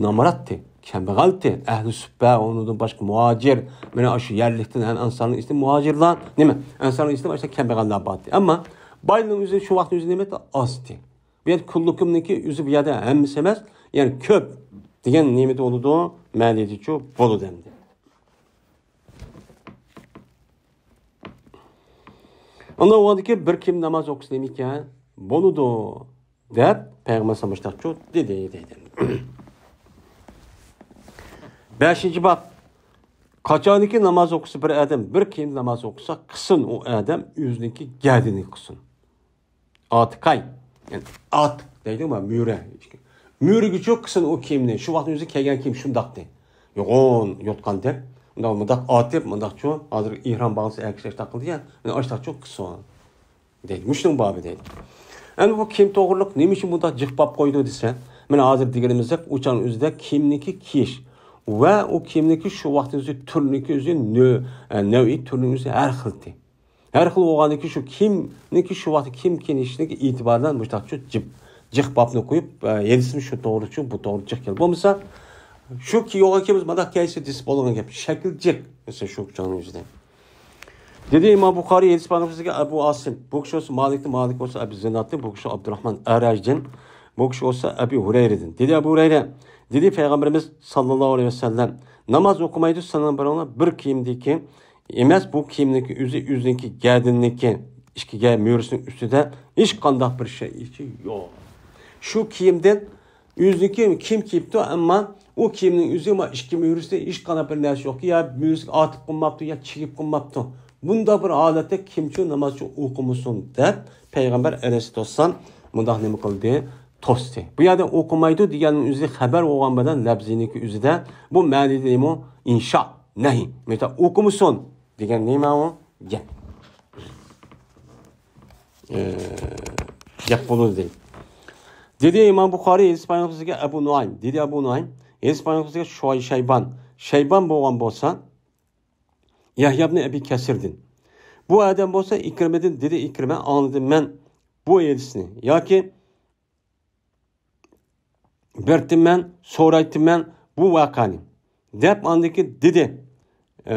Namoratdi, kambag'aldi, ahli subba, undan boshqa muhojir, mana shu yerlikdan ham insonning ichida muhojirlar, nima? Insonning ichida boshqa kambag'allar bor. Ammo bayning o'zi shu vaqt o'zida nima edi? Ozdi. Bu yerda kullukumniki o'zi bu yerda hammasi emas, ya'ni ko'p degan nima bo'ladi? Ma'nisi bo'ladi endi. Onda oradaki bir kim namaz okusun ekan bo'ladi deb Peygamber sallallohu dedi dedi. 5. Bab. Qachoniki namoz o'qisa bir odam bir kim namoz o'qisa qilsin u odam o'ziniki gardini qilsin. Atiqay, ya'ni at deydimi mura. Muriga qilsin u kiyimni. Shu vaqtning o'zi kelgan kiyim shundoqdi. Yo'g'on yotgan deb unda mundaq otib mundaqchu hozir ihrom bag'isi akishda qildi ya, mana ashtaqchu qilsin deydi. Mushning bobi deydi. Endi bu kiyim to'g'riliq nima uchun bundaq jiq bab qo'ydi desa, mana hozir deganimizdek o'chan o'zida kiyimniki kiyish va u kiyimniki shu vaqtning o'zi turniki o'zi naviy turning o'zi har xildi. Har xil bo'lganiki shu kiyimniki shu vaqt kiyim kiyishniki e'tibordan mushtaqchu jiq babni qo'yib, yelismi shu to'g'ri, bu to'g'ri jiq keldi. Bo'lmasa shu yo'q ekamiz mana kaysi desa bo'lgan gap shakl jiq mesela shu joning o'zida. Dedi İmam Bukhari hadis payg'ambarimizga Abu Asim, bu kishi bo'lsa Malikni, Malik bo'lsa Abu Zinatni, bu kishi Abdurrahman Arajdan, bu kishi bo'lsa Abu Hurayradan. Dedi Abu Hurayra, dedi Peygamberimiz sallallahu aleyhi ve sellem namaz okumaydı sanan bir ona bir kiyimdeki emas bu kiyimniki o'zi o'ziniki gadinniki ikki mürüsünün üstüde hiç qandaq bir şey içi yo'q. Şu kiyimden o'ziniki kim kiyibdi ama o kiyimning o'zi ama ikki mürüsüde hiç qanday bir narsa yo'q ya mürüsü atib qo'ymabdi ya chigib qo'ymabdi. Bunda bir holatda kimchi namozchi o'qimasin deb payg'ambar alayhissalom mundaq nima qildi? To'sdi. Bu yerda o'qimaydi deganning o'zi xabar bo'lgan bilan labziniki o'zida bu ma'nida nima? Insho, nahiy. Mesela o'qimasin degan nima u? Gap. Gap bo'ladi deydi. Dedi İmam Buxoriy hadis payg'ambarimizga Abu Nuaym, dedi Abu Nuaym hadis payg'ambarimizga Shayban, Shayban bo'lgan bo'lsa Yahya ibn Abi Kasir'din. Bu adam bolsa İkrime'din, dedi İkrime anladım ben bu hadisini. Yoki berdim ben, so'raydim ben bu vakani. Deb andaki dedi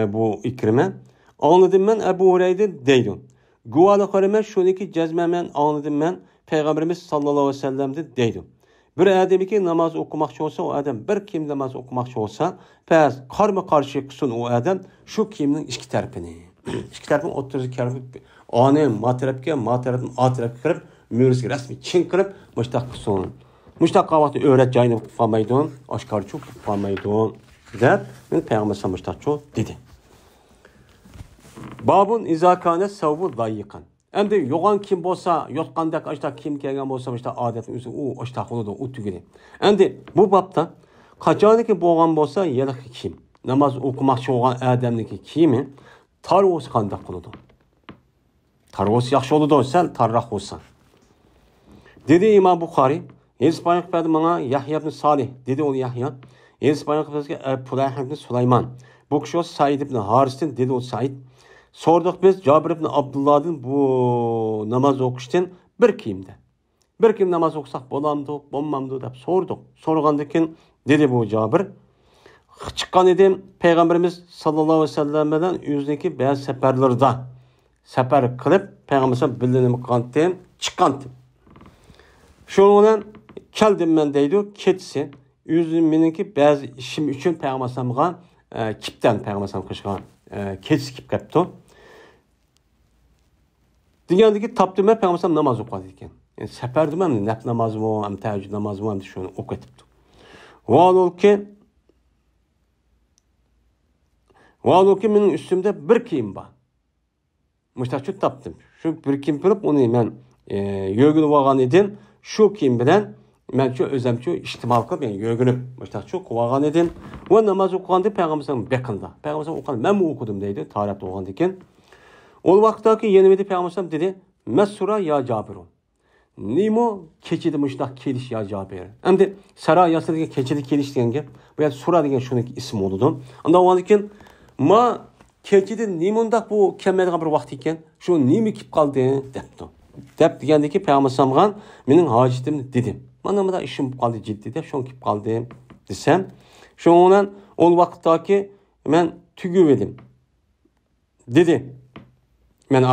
bu İkrime. Anladım ben Ebu Hureyre deydi. Guvalı karime şuniki cezme ben anladım ben Peygamberimiz sallallahu aleyhi ve sellem'di deydi. Bir adamiki namaz okumakçı olsa o adam bir kim namaz okumakçı olsa pes karma karşı kısun o adam şu kiminin iki tarafını. İki tarafını oturdu kerip anı ma tarafga ma tarafını a tarafga kirib mürüsü resmi çin qilib müştaq qilsin. Müştaq vaqti öğret joyini qilmaydi, oshkorchu qilmaydi deb men payg'ambar müştaqchu dedi. Babun izakane savbu dayiqan. Endi yo'g'on kim bo'lsa, yotgandek ashta kim kelgan bo'lsa, işte odatning o'zi u ashta qiladi, u tugadi. Endi bu bobda qachoniki bo'lgan bo'lsa, yiliq kiyim, namoz o'qimoqchi bo'lgan odamniki kiyimi tor bo'lsa qanday qiladi? Tor bo'lsa yaxshi bo'ladi, sal torroq bo'lsa. Dedi İmam Buxoriy, hadis payg'ambar menga Yahya ibn Salih, dedi u Yahya, hadis payg'ambarimizga Fulayh ibn Sulaymon. Bu kishi Said ibn Harisdan, dedi u Said. Sorduk biz Cabir ibn Abdullah'dan bu namaz o'qishdan bir kiyimde. Bir kiyim namaz o'qisak bo'lamdi, bo'lmamdi deb sorduk. So'rgandan keyin dedi bu Cabir, chiqqan edim Peygamberimiz sallallahu aleyhi ve sellem bilan o'ziniki ba'zi safarlarda safar qilib Peygamberimiz bilan qilgandim, chiqqandim. Shu bilan keldim men deydi, ketsi o'zim meniki ba'zi ishim uchun Peygamberimizga kipdan Peygamberimiz qilishgan kechsi kelib qolibdi. Degandiki tapdim ben Peygamber namaz o'qadi ekan. Yani safardim ham naf namozimi, ham tahajjud namozimi ham shuni o'qitibdi. Valolki mening ustimda bir kiyim bor. Mushtaqchu tapdim. Shu bir kiyim qilib uni men yo'ginib olgan edim. Shu kiyim bilan men shu o'zimchu iste'mol qilib, yani yo'ginib mushtaqchu qilib olgan edim. Va namoz o'qiganda Peygamber beqinda. Peygamber o'qigan, men o'qidim deydi, tahorat olgandan keyin. O vaqtdaki yenimidi Peygamber dedi, Mesura ya Cabirun. Nimo keçidi muştaq keliş ya Cabir. Hem sara yasa degan keçidi keliş degan gap. Bu yerda sura degan shuniki ism bo'ladi. Unda olgandan keyin ma keçidi nimundaq bu kelmaydigan bir vaqt ekan, shu nima kelib qoldi debdi. Deb degandiki Peygamber mening hojatimni dedim. Mana bunda ishim bo'lib qoldi jiddiy deb shuni kelib qoldi desam, shundan ol vaqtdaki men tugib edim. Dedi. Men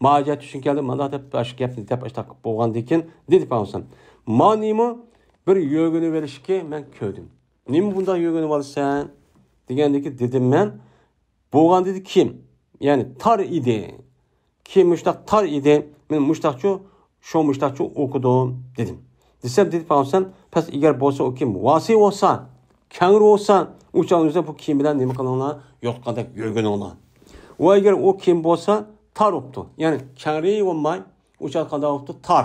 muhojat uchun keldim, mana deb shu gapni deb ashtaq qilib bo'lgandan keyin dedi Peygamber. Ma nima bir yo'ginib olishga men ko'rdim. Nima bunday yo'ginib olasan degandiki dedim men bo'lgan dedi kim? Ya'ni tor idi. Kim mushtaq tor idi. Men mushtaqchu shu mushtaqchu o'qidim dedim. Desam dedi Peygamber, pes agar bo'lsa u kim vasi bo'lsa, kangri bo'lsa, o'sha o'zida bu kiyim bilan nima qilinglar? Yotgandek yo'gininglar. Va agar u kim bo'lsa tar o'pti. Ya'ni kangri bo'lmay, o'sha qanday o'pti? Tar.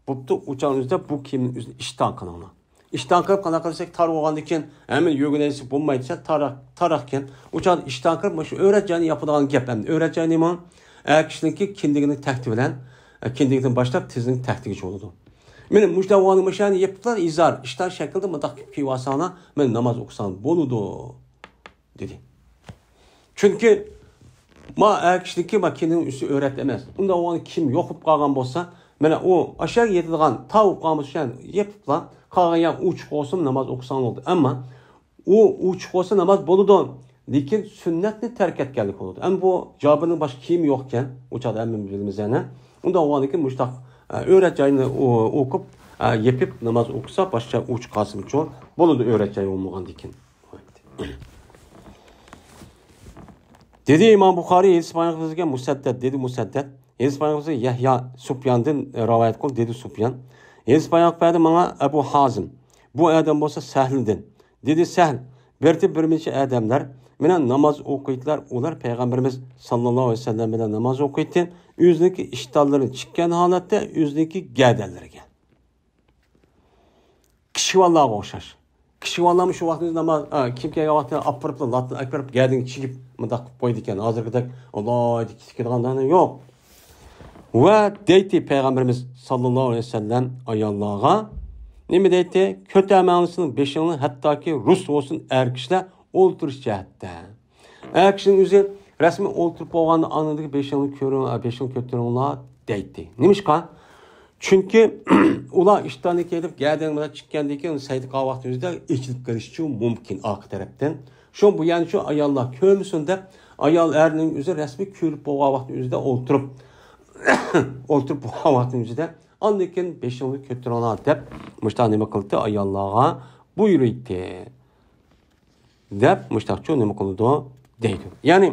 Bo'pti, o'sha o'zida bu kiyimni o'zini ishton qilinglar. Ishton qilib qanaqa qilsak tar bo'lgandan keyin hamma yo'ginasi bo'lmaydi, taroq ekan. O'sha ishton qilib shu o'ratjani yapadigan gap endi. O'ratjani nima? Kishiniki kindigining tahti bilan kindigidan boshlab tizning tahtigacha bo'ladi. Meni mujtavoni mashani yeptilar izar ishton shaklda mundaq kiyib olsanglar, men namoz o'qisam bo'ladi dedi. Chunki ma kishiniki ma kindining usti o'rat emas. Unda o'g'ani kim yo'qib qolgan bo'lsa, mana u ashaga yetadigan tavuq qolgan yeptilar, qolgan ya uch bo'lsin namoz o'qisang bo'ldi. Ammo u uch bo'lsa namoz bo'ladi. Lekin sünnetni terk etkenlik olurdu. Hem bu Cabir'in başka kiyimi yokken, o çağda emmimiz bilimiz yani. Unda oğaniki müştak öğreteceğini okup, yepip namaz okusa başka uç kasım çoğu. Bunu da öğreteceği olmagan dikin. Dedi İmam Bukhari, İsmail Musaddet, dedi Musaddet. İsmail Yahya Sufyan'dan rivayet kıl, dedi Sufyan. İsmail bana Ebu Hazım. Bu adam bolsa Səhl'den. Dedi Səhl, birdi bir neçə adamlar menen namaz okuydular. Ular Peygamberimiz sallallahu aleyhi ve sellem bilen namaz okuydu. Yüzündeki iştalların çıkken halatda yüzündeki gərdənlərə. Kişi vallahi oxşar. Kişi vallahi şu vaxtında namaz kim kelgan vaqtida apırıp latını akırıp gərdən çigib mındaq qılıb qoydu ekan. Hazırgıdək Allah tikilgandan yo'q. Va deydi Peygamberimiz sallallahu aleyhi ve sellem ayollarga nima deydi? Kötəməlisinin beşini hətta ki Rus olsun er kişilər olturish jihatda. Er kishining o'zi rasmiy o'ltirib bo'lganda anadagi beshini ko'ring, beshini ko'taringlar deydi. Nimishqa? Chunki ular ishdan kelib gardan bilan chiqqandan keyin saydi vaqti o'zida echilib qolishi mumkin arqa tarafdan. Shu bu yani shu ayollar ko'rmasin deb ayol erning o'zi rasmiy ko'rib bo'lgan vaqtni o'zida o'ltirib o'ltirib bo'lgan vaqtning o'zida andan keyin beshini ko'taringlar deb mushtaq nima qildi? Ayollarga buyurdi. Deb mushtaqchu nima qildi deydi. Ya'ni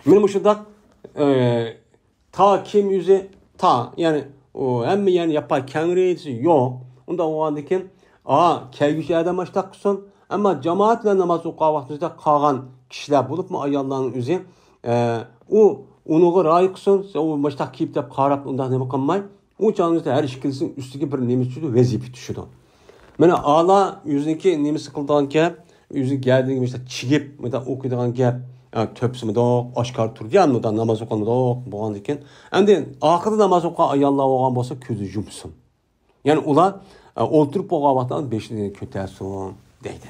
men mushundaq ta kim yüzü ta yani o hamma yani yapay kengrisi yo'q. Unda bo'lgandan keyin a kelgusi odam mushtaq qilsin, ammo jamoat bilan namoz o'qigan vaqtimizda qolgan kishilar bo'libmi ayollarning o'zi u uniga rioya qilsin, u mushtaq kiyib deb qarab undaq nima qilmay, u chog'imizda har ikkilisining ustiga bir nima tushadi, vazifa tushadi. Mana ala yuziniki nimasi qildigan gap, yuzi gardiniga mesela chigib munda o'qiydigan gap, töpsimida oshkor turgan, unda namoz o'qilmadi bo'lgandan keyin endi oxirida namoz o'qigan ayollar bo'lgan bo'lsa ko'zi yumsin. Ya'ni ular o'ltirib bo'lgan vaqtda beshini ko'tarsin deydi.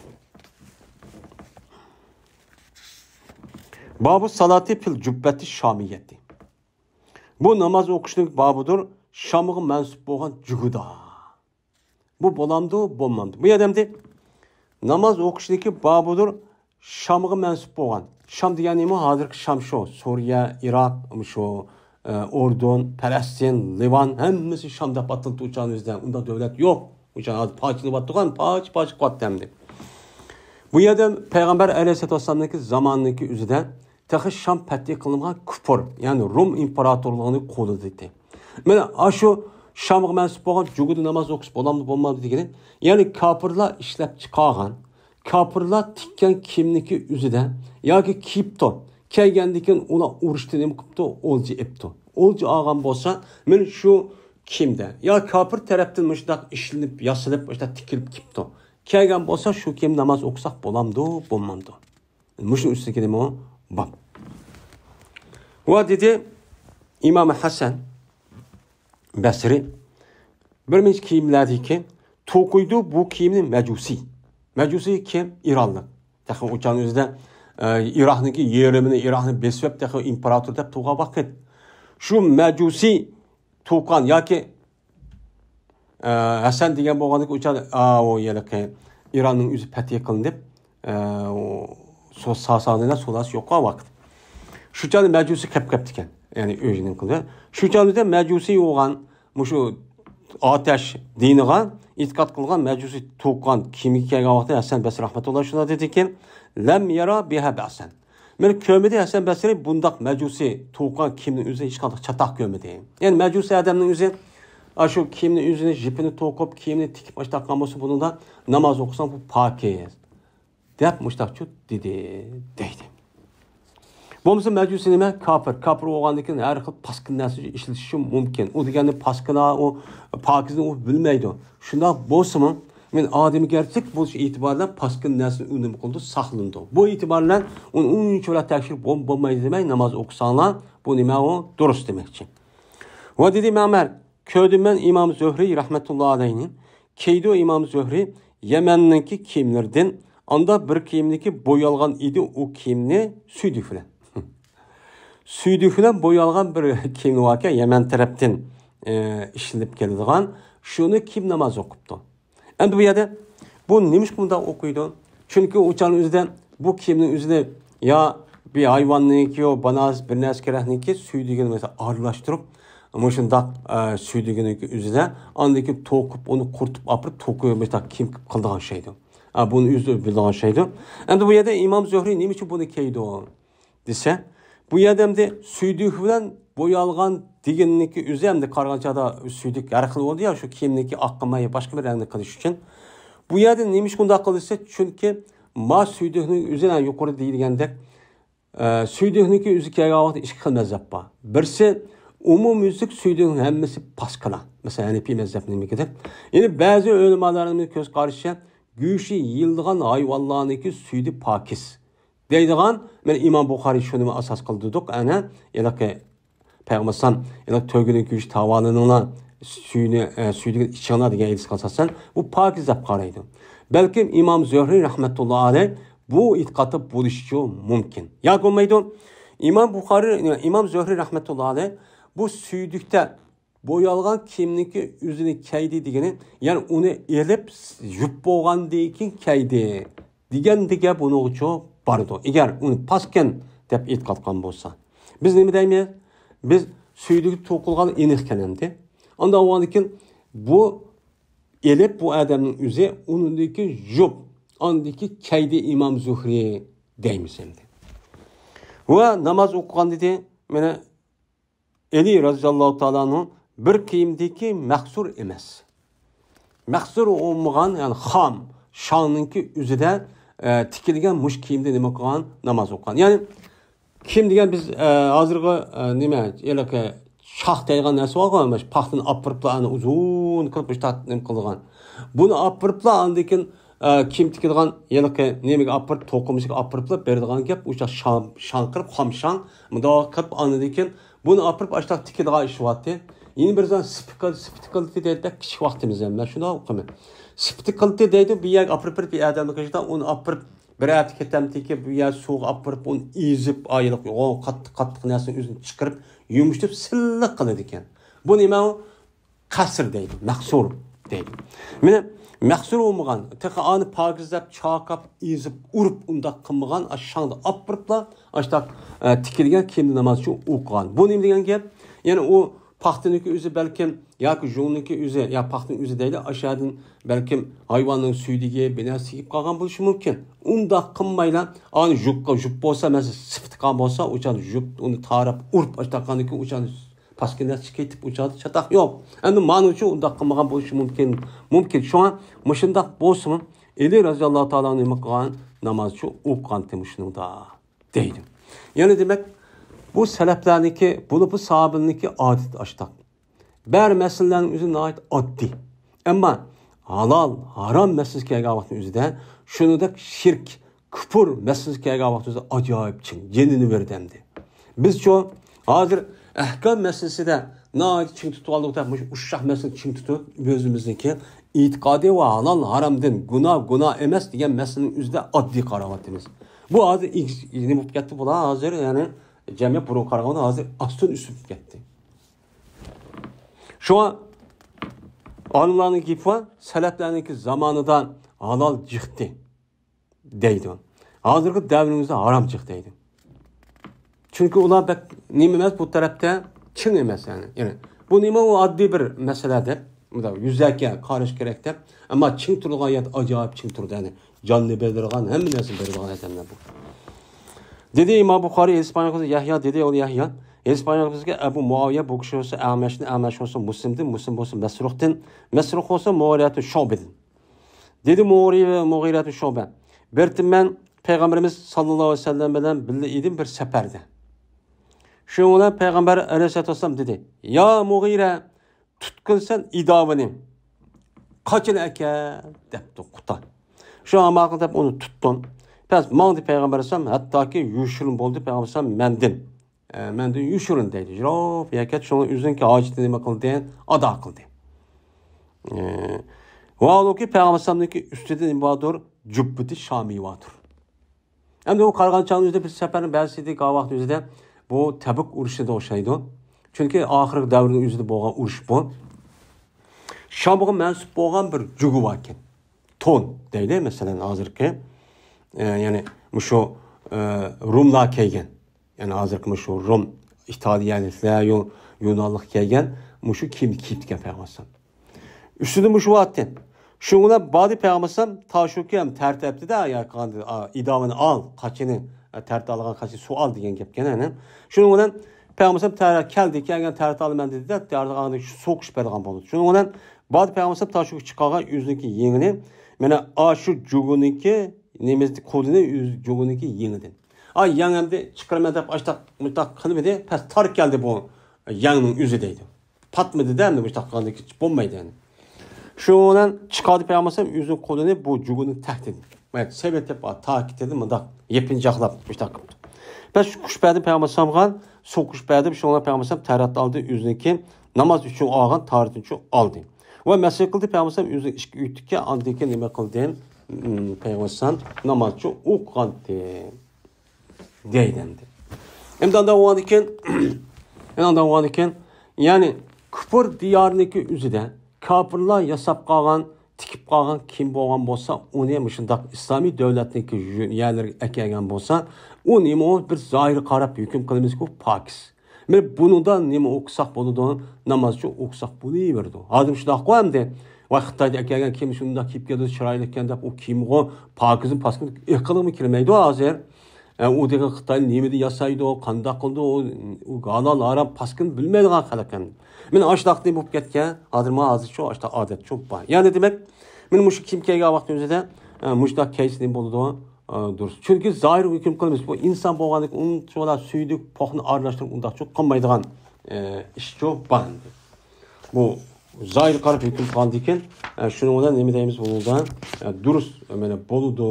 Babu salati fil jubbati şamiyeti. Bu namoz o'qishning babudur. Şamga mansub bo'lgan juguda. Bu bo'lamdi, bo'lmamdi. Bu yerda namoz o'qishniki babudur. Şamga mansub bo'lgan. Şam degani nima? Hozirgi Şam shu Suriya, Iroq, shu Ordun, Falastin, Livan hammasi Şam deb ataldi o'chan o'zida. Unda davlat yo'q. O'chan hozir parchalayotgan, parcha-parcha qilyapti. Bu yerda Payg'ambar alayhissalatu vassalamniki zamoniniki o'zida taxi Şam fath qilingan kufr, ya'ni Rum imperatorligini qo'lida edi. Mana shu Şamga mansub bo'lgan juguda namoz o'qish bo'lamdi, bo'lmadi degani, ya'ni kofirlar ishlab chiqargan, kofirlar tikkan kimniki o'zida yoki kiyibdi, kelgandan keyin ular urushda nima qilibdi, o'lja epdi. O'lja olgan bo'lsa, men shu kimda yo kofir tarafdan mushtaq ishlanib, yasalib, mushtaq tikilib kiyibdi. Kelgan bo'lsa shu kim namoz o'qisak bo'lamdi, bo'lmamdi. Mushuni ustiga nima bab. Va dedi İmam Hasan Basri bir minch kiyimlardiki to'qiydi bu kiyimni majusiy. Majusiy kim? İranlı. Taxi o'chan o'zida Iroqniki yerimini, Iroqni besib taxi imperator deb to'g'a vaqt. Shu majusiy to'qan yoki Hasan degan bo'lgandiki o'chan o yiliqi İranning o'zi fath qilindi deb Sasaniylar sulasi yo'q vaqt. Shu chani majusiy qilib qolibdi ekan. Ya'ni o'zining qildi. Shu chani majusiy bo'lgan mushu ateş diniga e'tiqod qilgan majusiy to'qan kimga kelgan vaqtda Hasan Basri rahmatullohi shuna dediki, lam yara biha ba'san. Men ko'midi Hasan Basri bundaq majusiy to'qan kimning o'zi hech qanday chataq ko'midi. Ya'ni majusiy odamning o'zi shu kimning o'zini jipini to'qib, kiyimini tikib taqqan bo'lsa, bunida namoz o'qisam bu pokiz deb mushtaqchu dedi deydi. Bo'lmasa majusiy nima? Kofir. Kofir bo'lgandan keyin har xil paskin narsa ishlatishi mumkin. U degani paskina, u pokizni u bilmaydi. Shundoq bo'lsa-mu, men odamgarchilik bo'lish e'tiboridan paskin narsani u nima qildi? Saqlandi. Bu e'tibordan uni unchalar tekshirib bo'lmaydi demay namoz o'qisanglar, bu nima u? Durust demakchi. Va dedi Ma'mar, ko'rdim men İmom Zuhriy rahmatullohi alayhi. Keydi İmom Zuhriy Yamanniki kiyimlardan, anda bir kiyimniki bo'yalgan edi, u kiyimni suydik bilan. Suydik bilan bo'yalgan bir kiyim var ekan, Yaman tarafdan ishlanib keladigan, shuni kim namoz o'qibdi. Endi bu yerda bu nima bunday o'qiydi? Chunki o'chan o'zidan Bu kiyimning o'zini yo bir hayvonniki yo bir narsa kerakniki suydigini mesela aralashtirib shundoq suydiginiki o'zida andiki to'qib uni quritib opirib to'qib mesela kiyim qildigan shaydi. Buni o'zi bildigan shaydi. Endi bu yerda İmom Zuhriy nima uchun buni kiydi desa, bu yerda endi suydik bilan bo'yalgan deginniki o'zi endi qaragan chog'da suydik har xil bo'ldi ya, shu kiyimniki oq qilmay boshqa bir rangni qilish uchun. Bu yerda nima uchun bundoq qilsa, chunki ma suydikning o'zidan yuqori deyilgandek, suydikniki o'zi kelgan vaqtda ikki xil mazhab bor. Birisi umumyüzlük suydikning hammasi pasqala. Masalan, Hanifi mazhabniki deb. Ya'ni ba'zi ulamolarning ko'z qarashicha go'shti yeyiladigan hayvonlarniki suydi pokiz deydigan. Mana İmom Buxoriy shuni asos qildirdik. Ana ya'ni Payg'ambar ya'ni to'gining go'shti tavalininglar suyini suydigan ichinglar degan hadisga asosan bu pokiz deb qaraydi. Balkim İmom Zuhriy rahmatullohi alayh bu e'tiqodda bo'lishi mumkin. Yoki bo'lmaydi. İmom Buxoriy, İmom Zuhriy rahmatullohi alayh bu suydikda bo'yalgan kiyimniki o'zini kiydi degani, ya'ni uni elib yub bo'lgandan keyin kiydi degandagi buni uchun bordi. Agar uni paskan deb e'tiqod qilgan bo'lsa, biz nima deymiz? Biz suydik to'qilgan aniq endi. Unda keyin bu elib bu odamning o'zi uniki yub, andiki kiydi İmom Zuhriy deymiz endi. Va namoz o'qigan dedi, mana Ali roziyallohu taoloning bir kiyimdiki mahsur emas. Mahsur olmagan, ya'ni xom shonninki o'zida tikilgan mush kiyimda nima qilgan, namoz o'qigan. Ya'ni kim degan biz hozirgi nima, ya'ni shoh deydigan narsa bor-ku, mana shu paxtani olib biribla ana uzun qilib shu nima qilgan. Buni olib biribla andikin kiyim tikilgan, ya'ni nimaga olib birib to'qimishiga olib biribla beradigan gap, o'sha shon qilib, xom shon bundoq qilib andikin buni olib birib ashtaq tikilgan ish bo'lyapti. Yine bir zaman sipiti qildi deydi, kichik vaqtimiz ham, men shuni o'qiman. Sipiti qildi deydi, bu yerga olib birib bir odamni qilishdan uni olib birib bir hafta ketamdiki, bu yer suvga olib birib uni ezib, ayiliq, qattiq qattiq narsani o'zini chiqarib, yumshatib silliq qiladi ekan. Bu nima u? Qasr deydi, mahsur deydi. Mana mahsur bo'lmagan, teqa ani pokizlab, chaqab, ezib, urib undaq qilmagan, shangni olib biribla, ashtaq tikilgan kiyimni namoz uchun o'qigan. Bu nima degan gap? Ya'ni u paxtaniki o'zi balkim yoki jo'nniki o'zi yo paxtaning o'zi deydi, ashadan balkim hayvonning suydigi bir narsa yeb qolgan bo'lishi mumkin. Undaq qilmaylar, ani juqqa jup bo'lsa, masalan, sifti qolgan bo'lsa, o'chani jup uni tarab urib ashtaqaniki o'chani pastga narsa ketib o'chadi, chataq yo'q. Endi mana uchun undaq qilmagan bo'lishi mumkin. Mumkin. Shunga mushundaq bo'lsin, Ali roziyallohu taolo nima qilgan, namoz uchun o'qigan shunda deydi. Ya'ni demak bu salaflarniki, bu bu sahobaniki odat ashtaq. Bari masalalarning o'zi nihoyat oddiy. Ammo halol, harom masalasi kelgan vaqtning o'zida shuningdek shirk, kufr masalasi kelgan vaqtda o'zida ajoyib ching, jinini berdi endi. Biz shu hozir ahkam masalasida nihoyat ching tutib oldik deb ushshaq masalani ching tutib o'zimizniki e'tiqodiy va halol haromdan gunoh gunoh emas degan masalaning o'zida oddiy qarayapmiz. Bu hozir nima bo'lib ketdi bular hozir, ya'ni jamiyat burun qaraganda hozir aston usib ketdi. Shu olimlarning gapi var, salaflarningki zamonidan halol jiqdi deydi. Hozirgi davrimizda harom jiq deydi. Chunki ular bak nima emas, bu tarafda chin emas ya'ni. Ya'ni bu nima u oddiy bir masala deb, bunda yuzaki qarash kerak deb, ammo chin turgan yerda ajoyib chin turdi, ya'ni jonni beradigan, hamma narsani beradigan odamlar bu. Dedi İmam Buxoriy İspaniya qızı Yahya dedi o Yahya İspaniya qızı Abu Muaviye bu kişi olsa Amaş'ın Amaş olsa Müslim'dir, Müslim olsa Mesruh'tan, Mesruh olsa Muğiratu Şube'den. Dedi Muğiratu Şube. Bir ben Peygamberimiz sallallahu aleyhi ve sellem bilen birlikte idim bir seferde. Şuna Peygamber aleyhissalatü vesselam dedi. Ya Muğire tutkun sen idavını. Kaçın eke depti kuta. Şu an dep onu tuttum. Pes mangdi Peygamber aleyhisselam hatta ki yuşurun boldu Peygamber aleyhisselam mendin. Mendin yuşurun dedi. Jirof yakat şunu üzün ki hacetini nima qildi, ada qildi. Valuki Peygamber aleyhisselam'daki üstüde nimadur? Cübbeti Şami vardır. Hem de o qarğan üzerinde bir seferin bəlsiydi, qavaqın üzerinde bu Təbuk uruşu da oxşaydı. Çünki axırı dövrün üzerinde bolğan uruş bu. Şamğa mənsup bolğan bir cügü var ki. Ton deydi mesela hazırki. Yani مۇشۇ رۇملار كەلگەن. يەنى ھازىرقى مۇشۇ رۇم، ئىتالىيەلىكلەر، يۇنانلىق كەلگەن، مۇشۇ كىيىمنى كىيىپتىكەن پەيغەمبەر ئەلەيھىسسالام. ئۈستىدە مۇشۇ ۋاتتى. شۇنىڭ بىلەن باردى پەيغەمبەر ئەلەيھىسسالام تاشۇكى ھەم تەرىتى يا ئىداۋىنى ئال، قاچىنى تەرىتى ئالغان قاچا سۇ ئال دېگەن گەپكەن ئەنە. شۇنىڭ بىلەن پەيغەمبەر ئەلەيھىسسالام كەلدى، كەلگەن تەرىتى ئالىمەن دېدى دە، تەرىتى ئالغاندىن كېيىن سوقۇش بەرگەن بولدى. شۇنىڭ بىلەن باردى پەيغەمبەر ئەلەيھىسسالام تاشۇكى چىقارغان ئۆزىنىڭكى يېڭىنى، مانا ئاشۇ جۇگۇنىڭكى نېمىسى قولىنى ئۆز جۇگۇنىڭكى يېڭىدىن. ئا يەڭ ئەمدى چىقىرىمەن دەپ ئاشتاق مۇشتاق قىلمىدى، پەس تار كەلدى بۇ يەڭنىڭ ئۆزى دەيدۇ. پاتمىدى دە ئەمدى مۇشتاق قىلغاندىن كېيىن بولمايدۇ يەنى. شۇنىڭ بىلەن چىقاردى پەيغەمبەر ئەلەيھىسسالام ئۆزىنىڭ قولىنى بۇ جۇگۇنىڭ تەختىدىن. مەن سېۋىتىپ تاكىتىدىن مۇنداق يېپىنچاقلاپ مۇشتاق قىپتۇ. پەس قۇش بەردى پەيغەمبەر ئەلەيھىسسالامغا، سۇ قۇش بەردى، شۇنىڭ بىلەن پەيغەمبەر ئەلەيھىسسالام تەرەت ئالدى، ئۆزىنىڭكى ناماز ئۈچۈن ئالغان تارىتىنى ئالدى. ۋە مەسىھ قىلدى پەيغەمبەر ئەلەيھىسسالام ئۆزىنىڭ ئىككى ئۆتۈككە، ئاندىن كېيىن نېمە قىلدى؟ پەيغەمبەر ئەلەيھىسسالام ناماز ئوقۇغانتى دەيدى ئەمدى. ئەمدى ئاندا بولغاندىن كېيىن، ئەمدى ئاندا بولغاندىن كېيىن، يەنى كۇپۇر دىيارىنىڭكى ئۆزىدە كاپىرلار ياساپ قالغان، تىكىپ قالغان كىم بولغان بولسا، ئۇنى مۇشۇنداق ئىسلامىي دۆلەتنىڭكى يەرلىرىگە ئەكەلگەن بولسا، ئۇ نېمە ئۇ بىر زاھىر قاراپ ھۆكۈم قىلىمىزكى، پاكىز. مەن بۇنىڭدا نېمە ئوقۇساق بولىدۇ؟ نامازچى ئوقۇساق بولىۋېرىدۇ. ھازىر شۇنداققۇ ئەمدى. ۋاي خىتايدا ئەكەلگەن كىيىم شۇنداق كىيىپ كەلدى، چىرايلىق ئىكەن دەپ ئۇ كىيىمغۇ پاكىزمۇ پاسكىن ئېقىلغىمۇ كىرمەيدۇ ھازىر. ئۇ دېگەن خىتاي نېمىدە ياسايدۇ، قانداق قىلىدۇ، ئۇ ھالال ھارام پاسكىن بىلمەيدىغان خەلق ئەمدى. مەن ئاشۇنداق بولۇپ كەتكەن. ھازىر مانا ھازىر شۇ ئاشۇنداق ئادەت شۇ بار. يەنى دېمەك، مەن مۇشۇ كىيىم كىيگەن ۋاقىت ئۆزىدە مۇشۇنداق كەيسە نېمە بولىدۇ؟ دۇرۇس. چۈنكى زاھىر ھۆكۈم قىلىمىز. بۇ ئىنسان بولغاندىن كېيىن ئۇنچىۋالا سۈيدۈك پوخنى ئارىلاشتۇرۇپ ئۇنداقچۇ قىلمايدىغان ئىشچۇ بار. بۇ زاھىر قاراپ ھۆكۈم قىلغاندىن كېيىن شۇنىڭ بىلەن نېمە دەيمىز بۇنىڭدا؟ دۇرۇس مانا بولىدۇ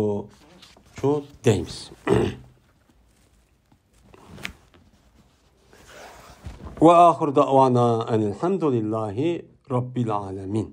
شۇ دەيمىز. ۋە ئاخىر داۋانا ئەنىلھەمدۇلىللاھى راببىل ئالەمىن.